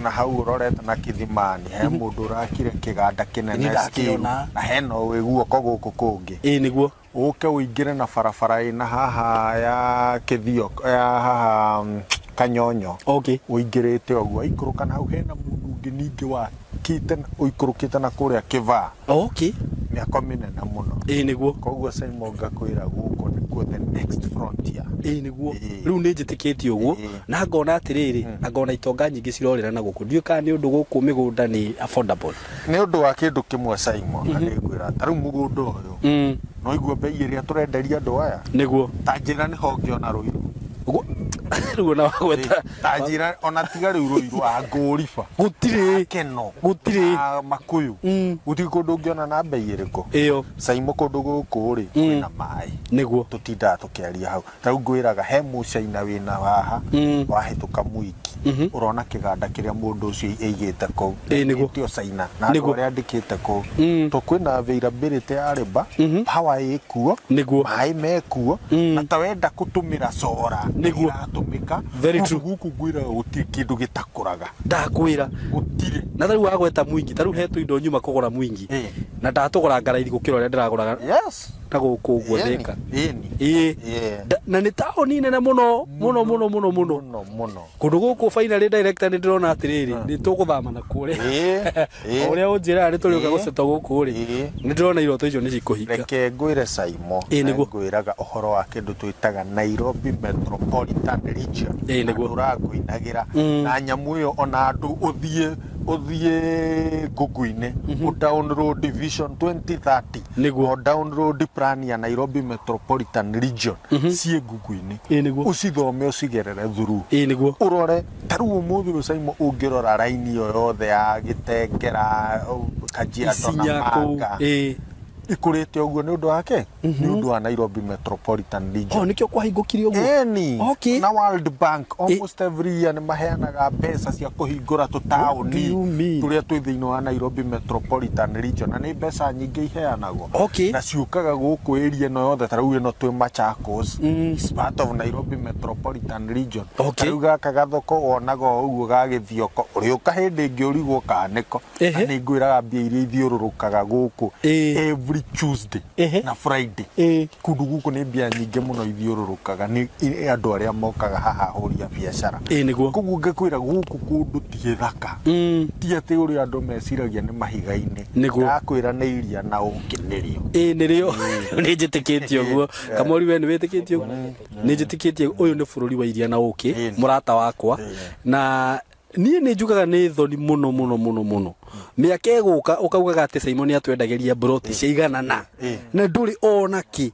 na hau ũrorete na Kithimani, he mũndũ ũrakire kĩganda kĩnene Nĩ still, ndakĩona. na hena wĩ guoko gũkũ kũngĩ. Ĩĩ nĩguo. Ũke ũingĩre na barabara ĩna haha ya Kĩthio ya haha, Kanyonyo, ũingĩrĩte ũguo aikũrũka na hau hena mũndũ ũngĩ ningĩ wakĩte ũikũrũkĩte na kũrĩa Kĩvaa, mĩako mĩnene mũno. Ĩĩ nĩguo. Koguo Simon, ngakwĩra gũkũ nĩkuo the next frontier. Ĩĩ nĩguo. Ĩĩ. Rĩu nĩ njĩtĩkĩtie ũguo na ngona atĩrĩrĩ, angona itonga nyingĩ cirorĩra na gũkũ, ndiũĩ kana nĩ ũndũ gũkũ mĩgũnda nĩ affordable. Nĩ ũndũ wa kĩndũ kĩmwe Simon, na nĩ ngwĩra ta rĩu mũgũnda ũyũ, no igua mbei ĩrĩa tũrenderia andũ aya. Nĩguo. Ta njĩra nĩho ũngĩona Rũirũ. Ũguo rĩu ona wagweta. Ta njĩra ona tiga rĩu Rũirũ, a Ngũriba, Gũtirĩ. Keno, Gũtirĩ. a Makuyu, gũtirĩ kũndũ ũngĩona na mbei ĩrĩkũ. Ĩyo. Saimo, kũndũ gũkũ rĩ, kwĩna maĩ. Nĩguo. Tũtindaga tũkĩaria hau. Ta rĩu ngwĩraga he mũcaina wĩna haha, wahĩtũka mwiki, ũrona kĩganda kĩrĩa mũndũ ũcio aigĩte kũu. Ĩĩ, nĩguo. Tio caina na andũ arĩa andĩkĩte kũu, to kwĩna availability ya labour, power ĩkuo, Nĩguo. maĩ mekuo, na ta wenda gũtũmĩra solar, Nĩguo. iratũmĩka. Very true. Gũkũ ngwĩraga gũtirĩ kĩndũ gĩtakũraga. Ndakwĩra. Gũtirĩ. Na tarĩu wagweta mwingi, tarĩu he tũindo nyuma kũgũra mwingi na ndatũgũra ngaraithi gũkĩra ũrĩa ndĩragũraga na gũkũ ũguo Ĩni, Thĩka. ĩni. Ĩĩ. Na nĩ taũni nene mũno mũno mũno mũno mũno. Mũno mũno. Kũndũ gũkũ finally, director, nĩ ndĩrona atĩrĩrĩ, nĩ tũgũthama na kũrĩa. Ĩĩ. O ũrĩa ũnjĩraga nĩ tũrĩũka gũcetwo gũkũ rĩ, Ĩĩ. nĩ ndĩrona iroto icio nĩ cikũhinga. Reke ngwĩre Saimo, Ĩĩ, nĩguo. ngwĩraga ũhoro wa kĩndũ twĩtaga Nairobi Metropolitan Region. Ĩĩ, nĩguo. Andũ ũrangũinagĩra na nyamũ ĩyo, ona andũ ũthiĩ Google-inĩ, ũ download Vision 2030, Nĩguo. o download plan ya Nairobi Metropolitan Region, ciĩ Google-inĩ. Ĩĩ, nĩguo. Ũcithome, ũcigerere through, Ĩĩ nĩguo. Ũrore ta rĩu ũmũthĩ ũyũ Saimo, ũngĩrora raini ĩyo yothe ya Gĩtengera, Kajiado na Isinya kũu. Manga, ikũrĩte ũguo nĩ ũndũ wake, nĩ ũndũ wa Nairobi Metropolitan Region. Oh, nĩkĩo kwahingũkire ũguo. Ĩni. Okay. Na World Bank almost every year nĩ maheanaga mbeca cia kũhingũra What do tũtaũni you mean? tũrĩa twĩ thĩinĩ wa Nairobi Metropolitan Region, na nĩ mbeca nyingĩ iheanagwo na ciũkaga gũkũ area ĩno yothe. Ta rĩu ĩno twĩ Machakos is part of Nairobi Metropolitan Region. Ta rĩu gaka gathoko wonaga o ũguo ga Gĩthioko, ũrĩũka hĩndĩ ĩngĩ ũrigwo kana nĩko. Na nĩ ngwĩraga mbia iria ithiũrũrũkaga gũkũ every Every Tuesday na Friday. Kũndũ gũkũ nĩ mbia nyingĩ mũno ithiũrũrũkaga nĩ andũ arĩa mokaga haha ahũri a biacara. Nĩguo. Koguo ngakwĩra gũkũ kũndũ ti gĩthaka. Ti atĩ ũrĩa andũ meciragia nĩ mahiga-inĩ. Nĩguo. Ndakwĩra nĩ iria na ũkĩ nĩrĩo. Nĩrĩo. Nĩ njĩtĩkĩtie ũguo. Kamori we nĩ wĩtĩkĩtie ũguo? Nĩ njĩtĩkĩtie ũyũ nĩ bũrũri wa iria na ũkĩ, mũrata wakwa. Na niĩ nĩ njugaga nĩ thoni mũno mũno mũno mũno. Mĩaka ĩgũka ũkaugaga atĩ Simon atwendagĩria broti cia iganana na ndũrĩ ona kĩ.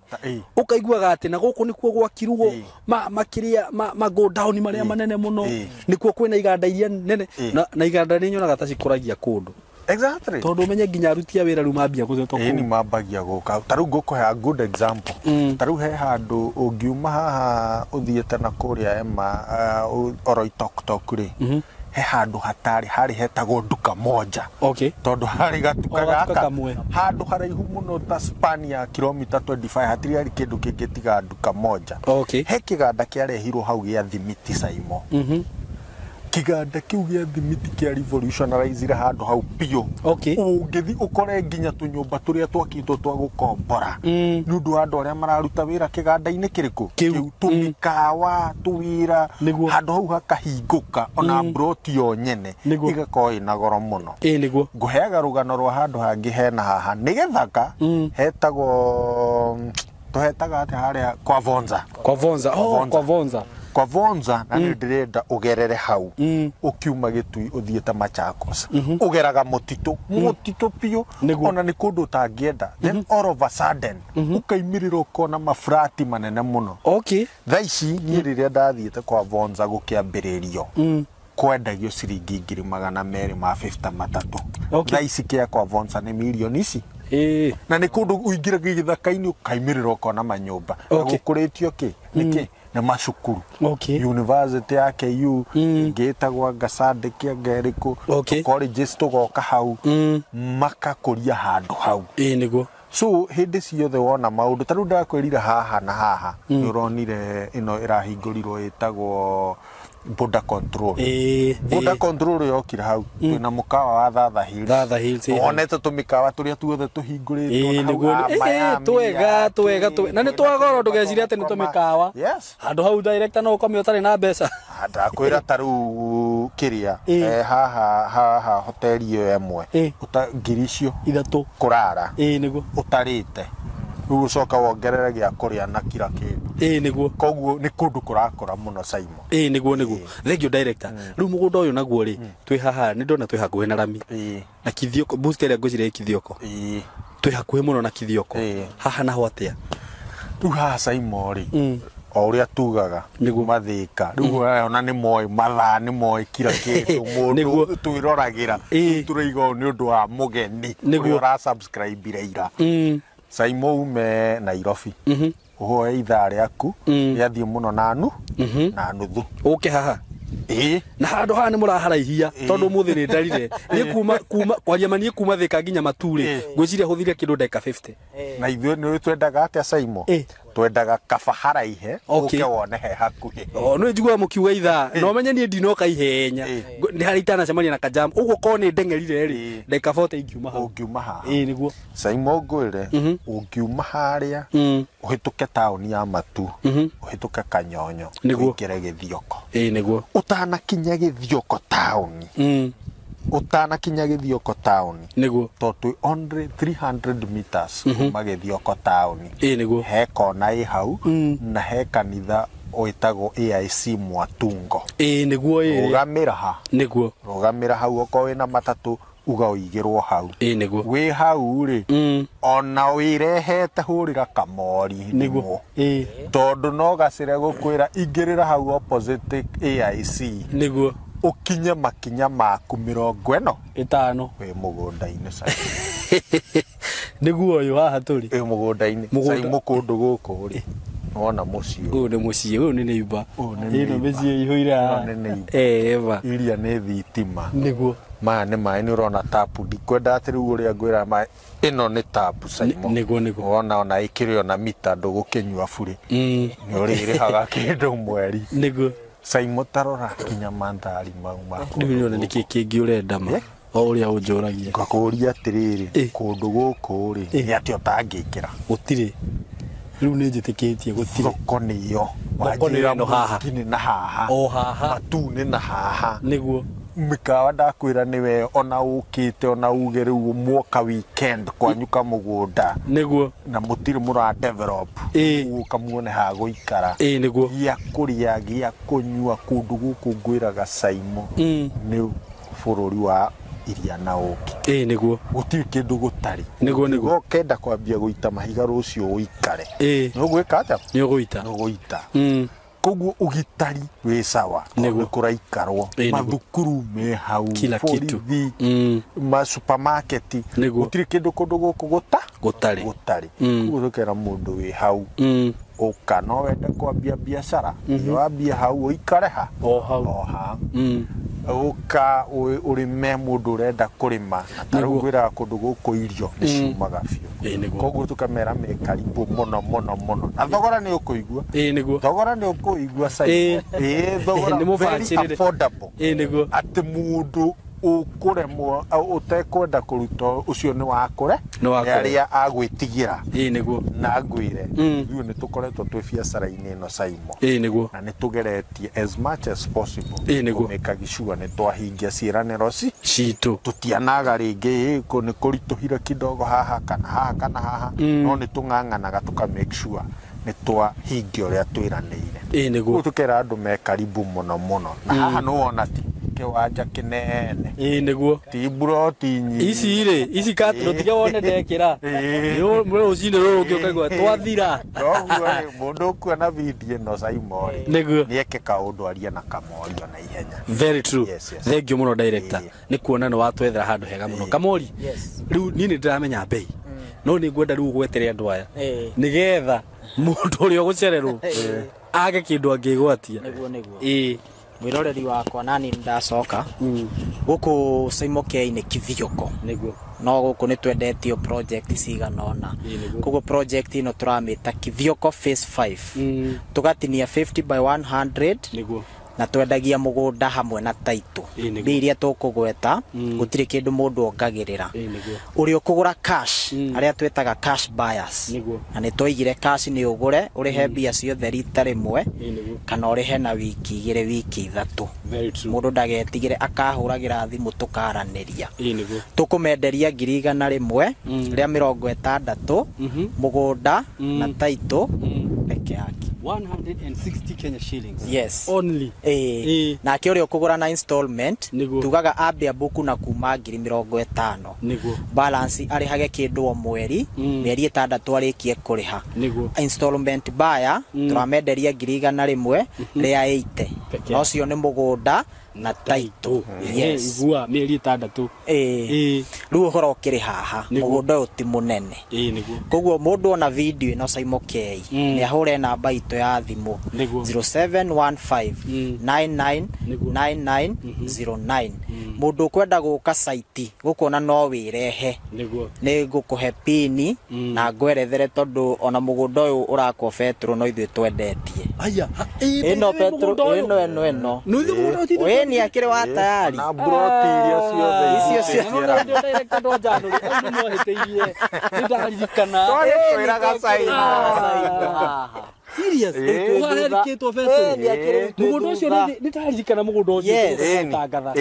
Ũkaiguaga atĩ na gũkũ nĩkuo gwakirwo makĩria ma go down marĩa manene mũno, nĩkuo kwĩna iganda iria nene na iganda nĩ nyonaga ta cikũragia kũndũ. Exactly. Tondũ ũmenye nginya aruti a wĩra rĩu mambia gũthetwo kũu. Nĩ mambagia gũka. Ta rĩu ngũkũhe a good example. Ta rĩu he handũ ũngiuma haha ũthiĩte na kũrĩa Ema Oloitoktok rĩ, he handũ hatarĩ harĩ hetagwo nduka moja. Okay. Tondũ harĩ gatuka gaka handũ haraihu mũno ta span ya kilomita 25 hatirĩ harĩ kĩndũ kĩngĩ tiga nduka moja. Okay. He kĩganda kĩarehirwo hau gĩa thimiti Saimo. Kĩganda kĩu gĩa thimiti kĩa revolutionarize handũ hau biũ. Okay. Ũngĩthi ũkore nginya tũnyũmba tũrĩa twakĩtwo twa gũkombora. Nĩ ũndũ wa andũ arĩa mararuta wĩra kĩganda-inĩ kĩrĩkũ? Kĩu. Tũmĩkawa, tũwĩra, handũ hau hakahingũka ona broti yo nyene ĩgakorwo ĩna goro mũno. Nĩguo. Ngũheaga rũgano rwa handũ hangĩ hena haha nĩ gĩthaka hetagwo tũhetaga atĩ harĩa kwa Vonza. Kwa Vonza. Oh, kwa Vonza. Kwa Vonza na nĩ ndĩrenda ũgerere hau ũkiuma Gĩtui ũthiĩte Machakos. Ũgeraga mũtitũ, mũtitũ biũ, ona nĩ kũndũ ũtangĩenda. Then all of a sudden ũkaimĩrĩra ũkona mafrati manene mũno. Okay. Thaa ici niĩ rĩrĩa ndathiĩte kwa Vonza gũkĩambĩrĩrio kwendagio ciringi 253. Okay. Thaa ici kĩa kwa Vonza nĩ mirioni ici. Na nĩ kũndũ ũingĩraga gĩthaka-inĩ ũkaimĩrĩra ũkona manyũmba. Na gũkũrĩtio kĩ? Nĩkĩ? Nĩ macukuru. Okay. University ya KU ĩngĩ ĩtagwo Ngasandĩki anga ĩrĩkũ. Okay. Colleges tũgoka hau makakũria handũ hau. Nĩguo. So hĩndĩ ciothe wona maũndũ ta rĩu ndakwĩrire haha na haha nĩ ũronire ĩno ĩrahingũrirwo ĩtagwo border control. Border control yokire hau twĩna mũkawa wa Thatha Hills. Thatha Hills. Wonete tũmĩkawa tũrĩa tuothe tũhingũrĩtwo na twega twega na nĩ twagoro ndũgecirie atĩ nĩ tũmĩkawa. Yes. Handũ hau director no ũkome ũtarĩ na mbeca. Ndakwĩra ta rĩu kĩrĩa haha haha hoteli ĩyo ĩmwe ngiri icio ithatũ kũrara. Nĩguo. Ũtarĩte rĩu ũcoka wongerere gĩa kũrĩa na kira kĩndũ. Nĩguo. Koguo nĩ kũndũ kũrakũra mũno Saimo. Nĩguo nĩguo. Thank you director. Rĩu mũgũnda ũyũ naguo rĩ twĩ haha nĩ ndona twĩ hakuhĩ na rami. Na Kithioko booster ĩrĩa ngwĩciria ĩ Kithioko. Twĩ hakuhĩ mũno na Kithioko. Haha naho atĩa? Rĩu haha Saimo rĩ o ũrĩa tugaga mathĩka rĩu ona nĩ moĩ mathaa nĩ moĩ kira kĩndũ mũndũ twĩroragĩra tũraiga ũũ nĩ ũndũ wa mũgeni ũrĩa ũra-subscribe ira. Saimo ume Nairobi ũhoe ithaa rĩaku rĩathiĩ mũno na na nuthu ũke haha. Na handũ haha nĩ mũraharaihia tondũ ũmũthĩ nĩ ndarire niĩ kuma kwaria ma niĩ kuma Thĩka nginya Maturĩ ngwĩciria hũthire kĩndũ ndagĩka 50. Na ithuĩ nĩ twendaga atĩa Saimo? Twendaga kaba haraihe ũke wone he hakuhĩ. Nĩ njiguaga mũkiuga ithaa na ũmenye niĩ ndinoka ihenya nĩ harĩa itanacemania na kajam ũguo korwo nĩ ndeng'erire rĩ ndagĩka 40 ingiuma hau. Ũngiuma haha. Nĩguo. Saimo ngwĩre ũngiuma harĩa ũhĩtũke taũni ya Matu ũhĩtũke Kanyonyo ũingĩre Gĩthioko. Nĩguo. Ũtanakinya Gĩthioko taũni. Ũtanakinya Gĩthioko taũni. Nĩguo. Tondũ twĩ only 300 meters kuma Gĩthioko taũni. Nĩguo. He kona ĩ hau na he kanitha wĩtagwo AIC Mwatungo. Nĩguo. Rũgamĩra ha. Nĩguo. Rũgamĩra hau okorwo wĩna matatũ uga ũigĩrwo hau. Nĩguo. Wĩ hau rĩ ona wĩrehete hũrĩra kamori nĩguo. Tondũ no gacĩre gũkwĩra ingĩrĩra hau opposite AIC. Nĩguo. Ũkinye makinya maku 50 wĩ mũgũnda-inĩ Saimo. Nĩguo ũyũ haha tũrĩ. Wĩ mũgũnda-inĩ Saimo kũndũ gũkũ rĩ wona mũciĩ ũyũ nĩ mũciĩ ũyũ nĩ neighbor. Ĩno mĩciĩ ĩihũire haha. Eva. Iria nĩ thitima. Nĩguo. Maya nĩ maĩ nĩ ũrona tapu ndikwenda atĩ rĩu ũrĩa ngwĩra maĩ ĩno nĩ tapu Saimo. Nĩguo nĩguo. Wona ona ĩkĩrĩ ona mita ndũgũkĩnyua burĩ. Nĩ ũrĩrĩhaga kĩndũ mweri. Nĩguo. Saimo tarora kinya mandhari mau maku. Rĩu nĩ nĩkĩ kĩngĩ ũrenda ma. O ũrĩa ũnjũragia. Ngakũria atĩrĩrĩ, kũndũ gũkũ rĩ, nĩ atĩa ũtangĩkĩra? Gũtirĩ. Rĩu nĩ njĩtĩkĩtie gũtirĩ. Thoko nĩyo. Thoko nĩyo ĩno haha. Nĩ na haha. O haha. Matu nĩ na haha. Nĩguo. Mĩkawa ndakwĩra nĩwe ona ũkĩte ona uge rĩu mwoka weekend kwanyuka mũgũnda. Nĩguo. Na mũtirĩ mũra develop. Ũka muone ha gũikara. Nĩguo. Gĩa kũrĩa, gĩa kũnyua kũndũ gũkũ ngwĩraga Saimo. Nĩ bũrũri wa iria na ũkĩ. Nĩguo. Gũtirĩ kĩndũ gũtarĩ. Nĩguo nĩguo. Ũkenda kwambia gũita mahiga rũciũ ũikare. Nĩ ũgwĩka atĩa? Nĩ ũgũita. Nĩ ũgũita. Koguo ũgitari wĩ sawa. Nĩguo. Nĩ kũraikarwo. Mathukuru me hau. Kila kitu. Borithi, ma supermarket. Nĩguo. Gũtirĩ kĩndũ kũndũ gũkũ Gũtarĩ. Gũtarĩ. Koguo tũkera mũndũ wĩ hau. Ũka no wende kwambia biacara. Wambia hau ũikare ha. O hau. O ha. Ũka ũrĩme mũndũ ũrenda kũrĩma. Na ta rĩu ngwĩraga kũndũ gũkũ irio nĩ ciumaga biũ. Koguo tũkamera me karibu mũno mũno mũno. Na thogora nĩ ũkũigua. Nĩguo. Thogora nĩ ũkũigua Saimo. Thogora very affordable. Nĩguo. Atĩ mũndũ ũkũremwo ũtekwenda kũruta ũcio nĩ wakũre. Nĩ arĩa agwĩtigĩra. Nĩguo. Na ngwĩre. Ithuĩ nĩ tũkoretwo twĩ biacara-inĩ ĩno Saimo. Nĩguo. Na nĩ tũgeretie as much as possible. Nĩguo. Kũmĩkaga sure nĩ twahingia ciĩranĩro citũ. Tũtianaga rĩngĩ nĩ kũritũhire kidogo haha kana haha kana haha. No nĩ tũng'ang'anaga tũka make sure nĩ twahingia ũrĩa twĩranĩire. Nĩguo. Tũkera andũ me karibu mũno mũno. Na haha nĩ wona ti kĩwanja kĩnene. Nĩguo. Ti mburoti nyingĩ. Ici rĩ, ici katũrũ tiga wone ndekĩra. Nĩ rũcinĩ rũrũ ũngĩ ũkaigua twathira. Koguo rĩ, mũndũ ũkuona video ĩno Saimo rĩ. Nĩguo. Nĩeke kaũndũ arie na Kamori ona ihenya. Very true. Yes, yes. Thank you mũno director. Nĩ kuona nĩ watwethera handũ hega mũno. Kamori. Yes. Rĩu niĩ nĩ ndĩramenya bei. No nĩ ngwenda rĩu ũgwetere andũ aya. Nĩgetha mũndũ ũrĩa ũgũcererwo age kĩndũ angĩgwatia. Nĩguo nĩguo. Mwiroreri wakwa nani ndacoka gũkũ Saimo K nĩ Kithioko. Nĩguo. No gũkũ nĩ twendetio project cigana ũna. Koguo project ĩno tũramĩta Kithioko phase 5. Tũgatinia 50 by 100. Nĩguo. Na twendagia mũgũnda hamwe na title. Mbia iria tũkũgweta gũtirĩ kĩndũ mũndũ ongagĩrĩra. Ũrĩa ũkũgũra cash, arĩa twĩtaga cash buyers. Na nĩ twaigire cash nĩ ũgũre ũrĩhe mbia ciothe rita rĩmwe kana ũrĩhe na wiki igĩrĩ wiki ithatũ. Mũndũ ndagetigĩre akahũragĩra thimũ tũkaranĩria. Tũkũmenderia 160,000 mũgũnda na title peke yake. 160 Kenya shillings. Yes. Only. Nake ũrĩa ũkũgũra na installment tugaga ambia buku na kuma 50,000. Nĩguo. Balance arĩhage kĩndũ o mweri, mĩeri 6 arĩkie kũrĩha. Nĩguo. Installment buyer tũramenderia 180,000. Nocio nĩ mũgũnda na title. Yes. Igua mĩeri 6. Rĩu ũhoro ũkĩrĩ haha, mũgũnda ũyũ ti mũnene. Nĩguo. Koguo mũndũ ona video ĩno Saimo K nĩ ahũre namba itũ ya thimũ 0715 99 9909. Mũndũ ũkwenda gũka site gũkũ no wĩrehe. Nĩguo. Nĩ ngũkũhe pini na ngwerethere tondũ ona mũgũnda ũyũ ũrakwo betũrũ no ithuĩ twendetie. Aya, ĩno betũrũ ĩno ĩno. Ĩno ni akĩrĩ wa tayari. Na mburoti iria ciothe icio ciothe. Director ndo njano rĩ, nĩ mwahĩtĩirie. Nĩ ndaririkana. Twagĩkwĩraga Saimo. Serious? Ũharĩkĩtwo betũrũ. Mũgũnda ũcio nĩ ndaririkana mũgũnda ũcio tũtangatha.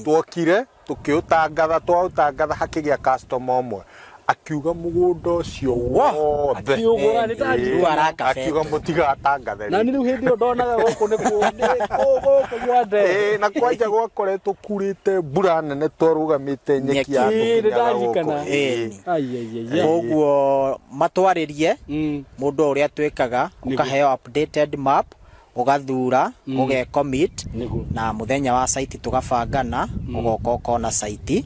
Twokire tũkĩũtangatha twaũtangatha hakĩgĩa customer ũmwe. Akiuga mũgũnda ũcio wothe. Akiũgũra nĩ ndaririkana. Akiuga mũtigatangathe. Na nĩ rĩu hĩndĩ ĩyo ndonaga gũkũ nĩ gũkũ gwande. Na kwanja gwakoretwo kurĩte mbura nene twarũgamĩte nyeki ya tũkinyaga gũkũ. Koguo matwarĩrie mũndũ ũrĩa twĩkaga ũkaheo updated map ũgathura ũge commit na mũthenya wa site tũgabangana ũgoka ũkona site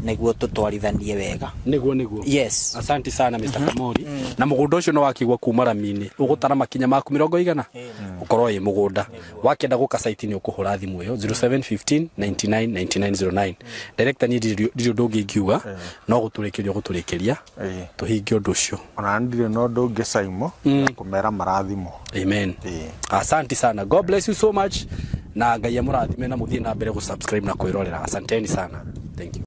nĩguo tũtwarithanie wega. Nĩguo nĩguo. Yes. Asante sana Mr. Kamori. Na mũgũnda ũcio no wakigwa kuma rami-inĩ ũgũtara makinya maku 100 ũkorwo ĩ mũgũnda. Wakenda gũka site nĩ ũkũhũra thimũ ĩyo 0715 99 9909. Director niĩ ndirĩ ũndũ ũngĩ ingiuga no gũtũrĩkĩria gũtũrĩkĩria tũhingie ũndũ ũcio. Ona ndirĩ na ũndũ ũngĩ Saimo kũmera marathimo. Amen. Asante sana. God bless you so much. Na Ngai amũrathime na mũthiĩ na mbere gũ subscribe na kwĩrorera. Asanteni sana. Thank you.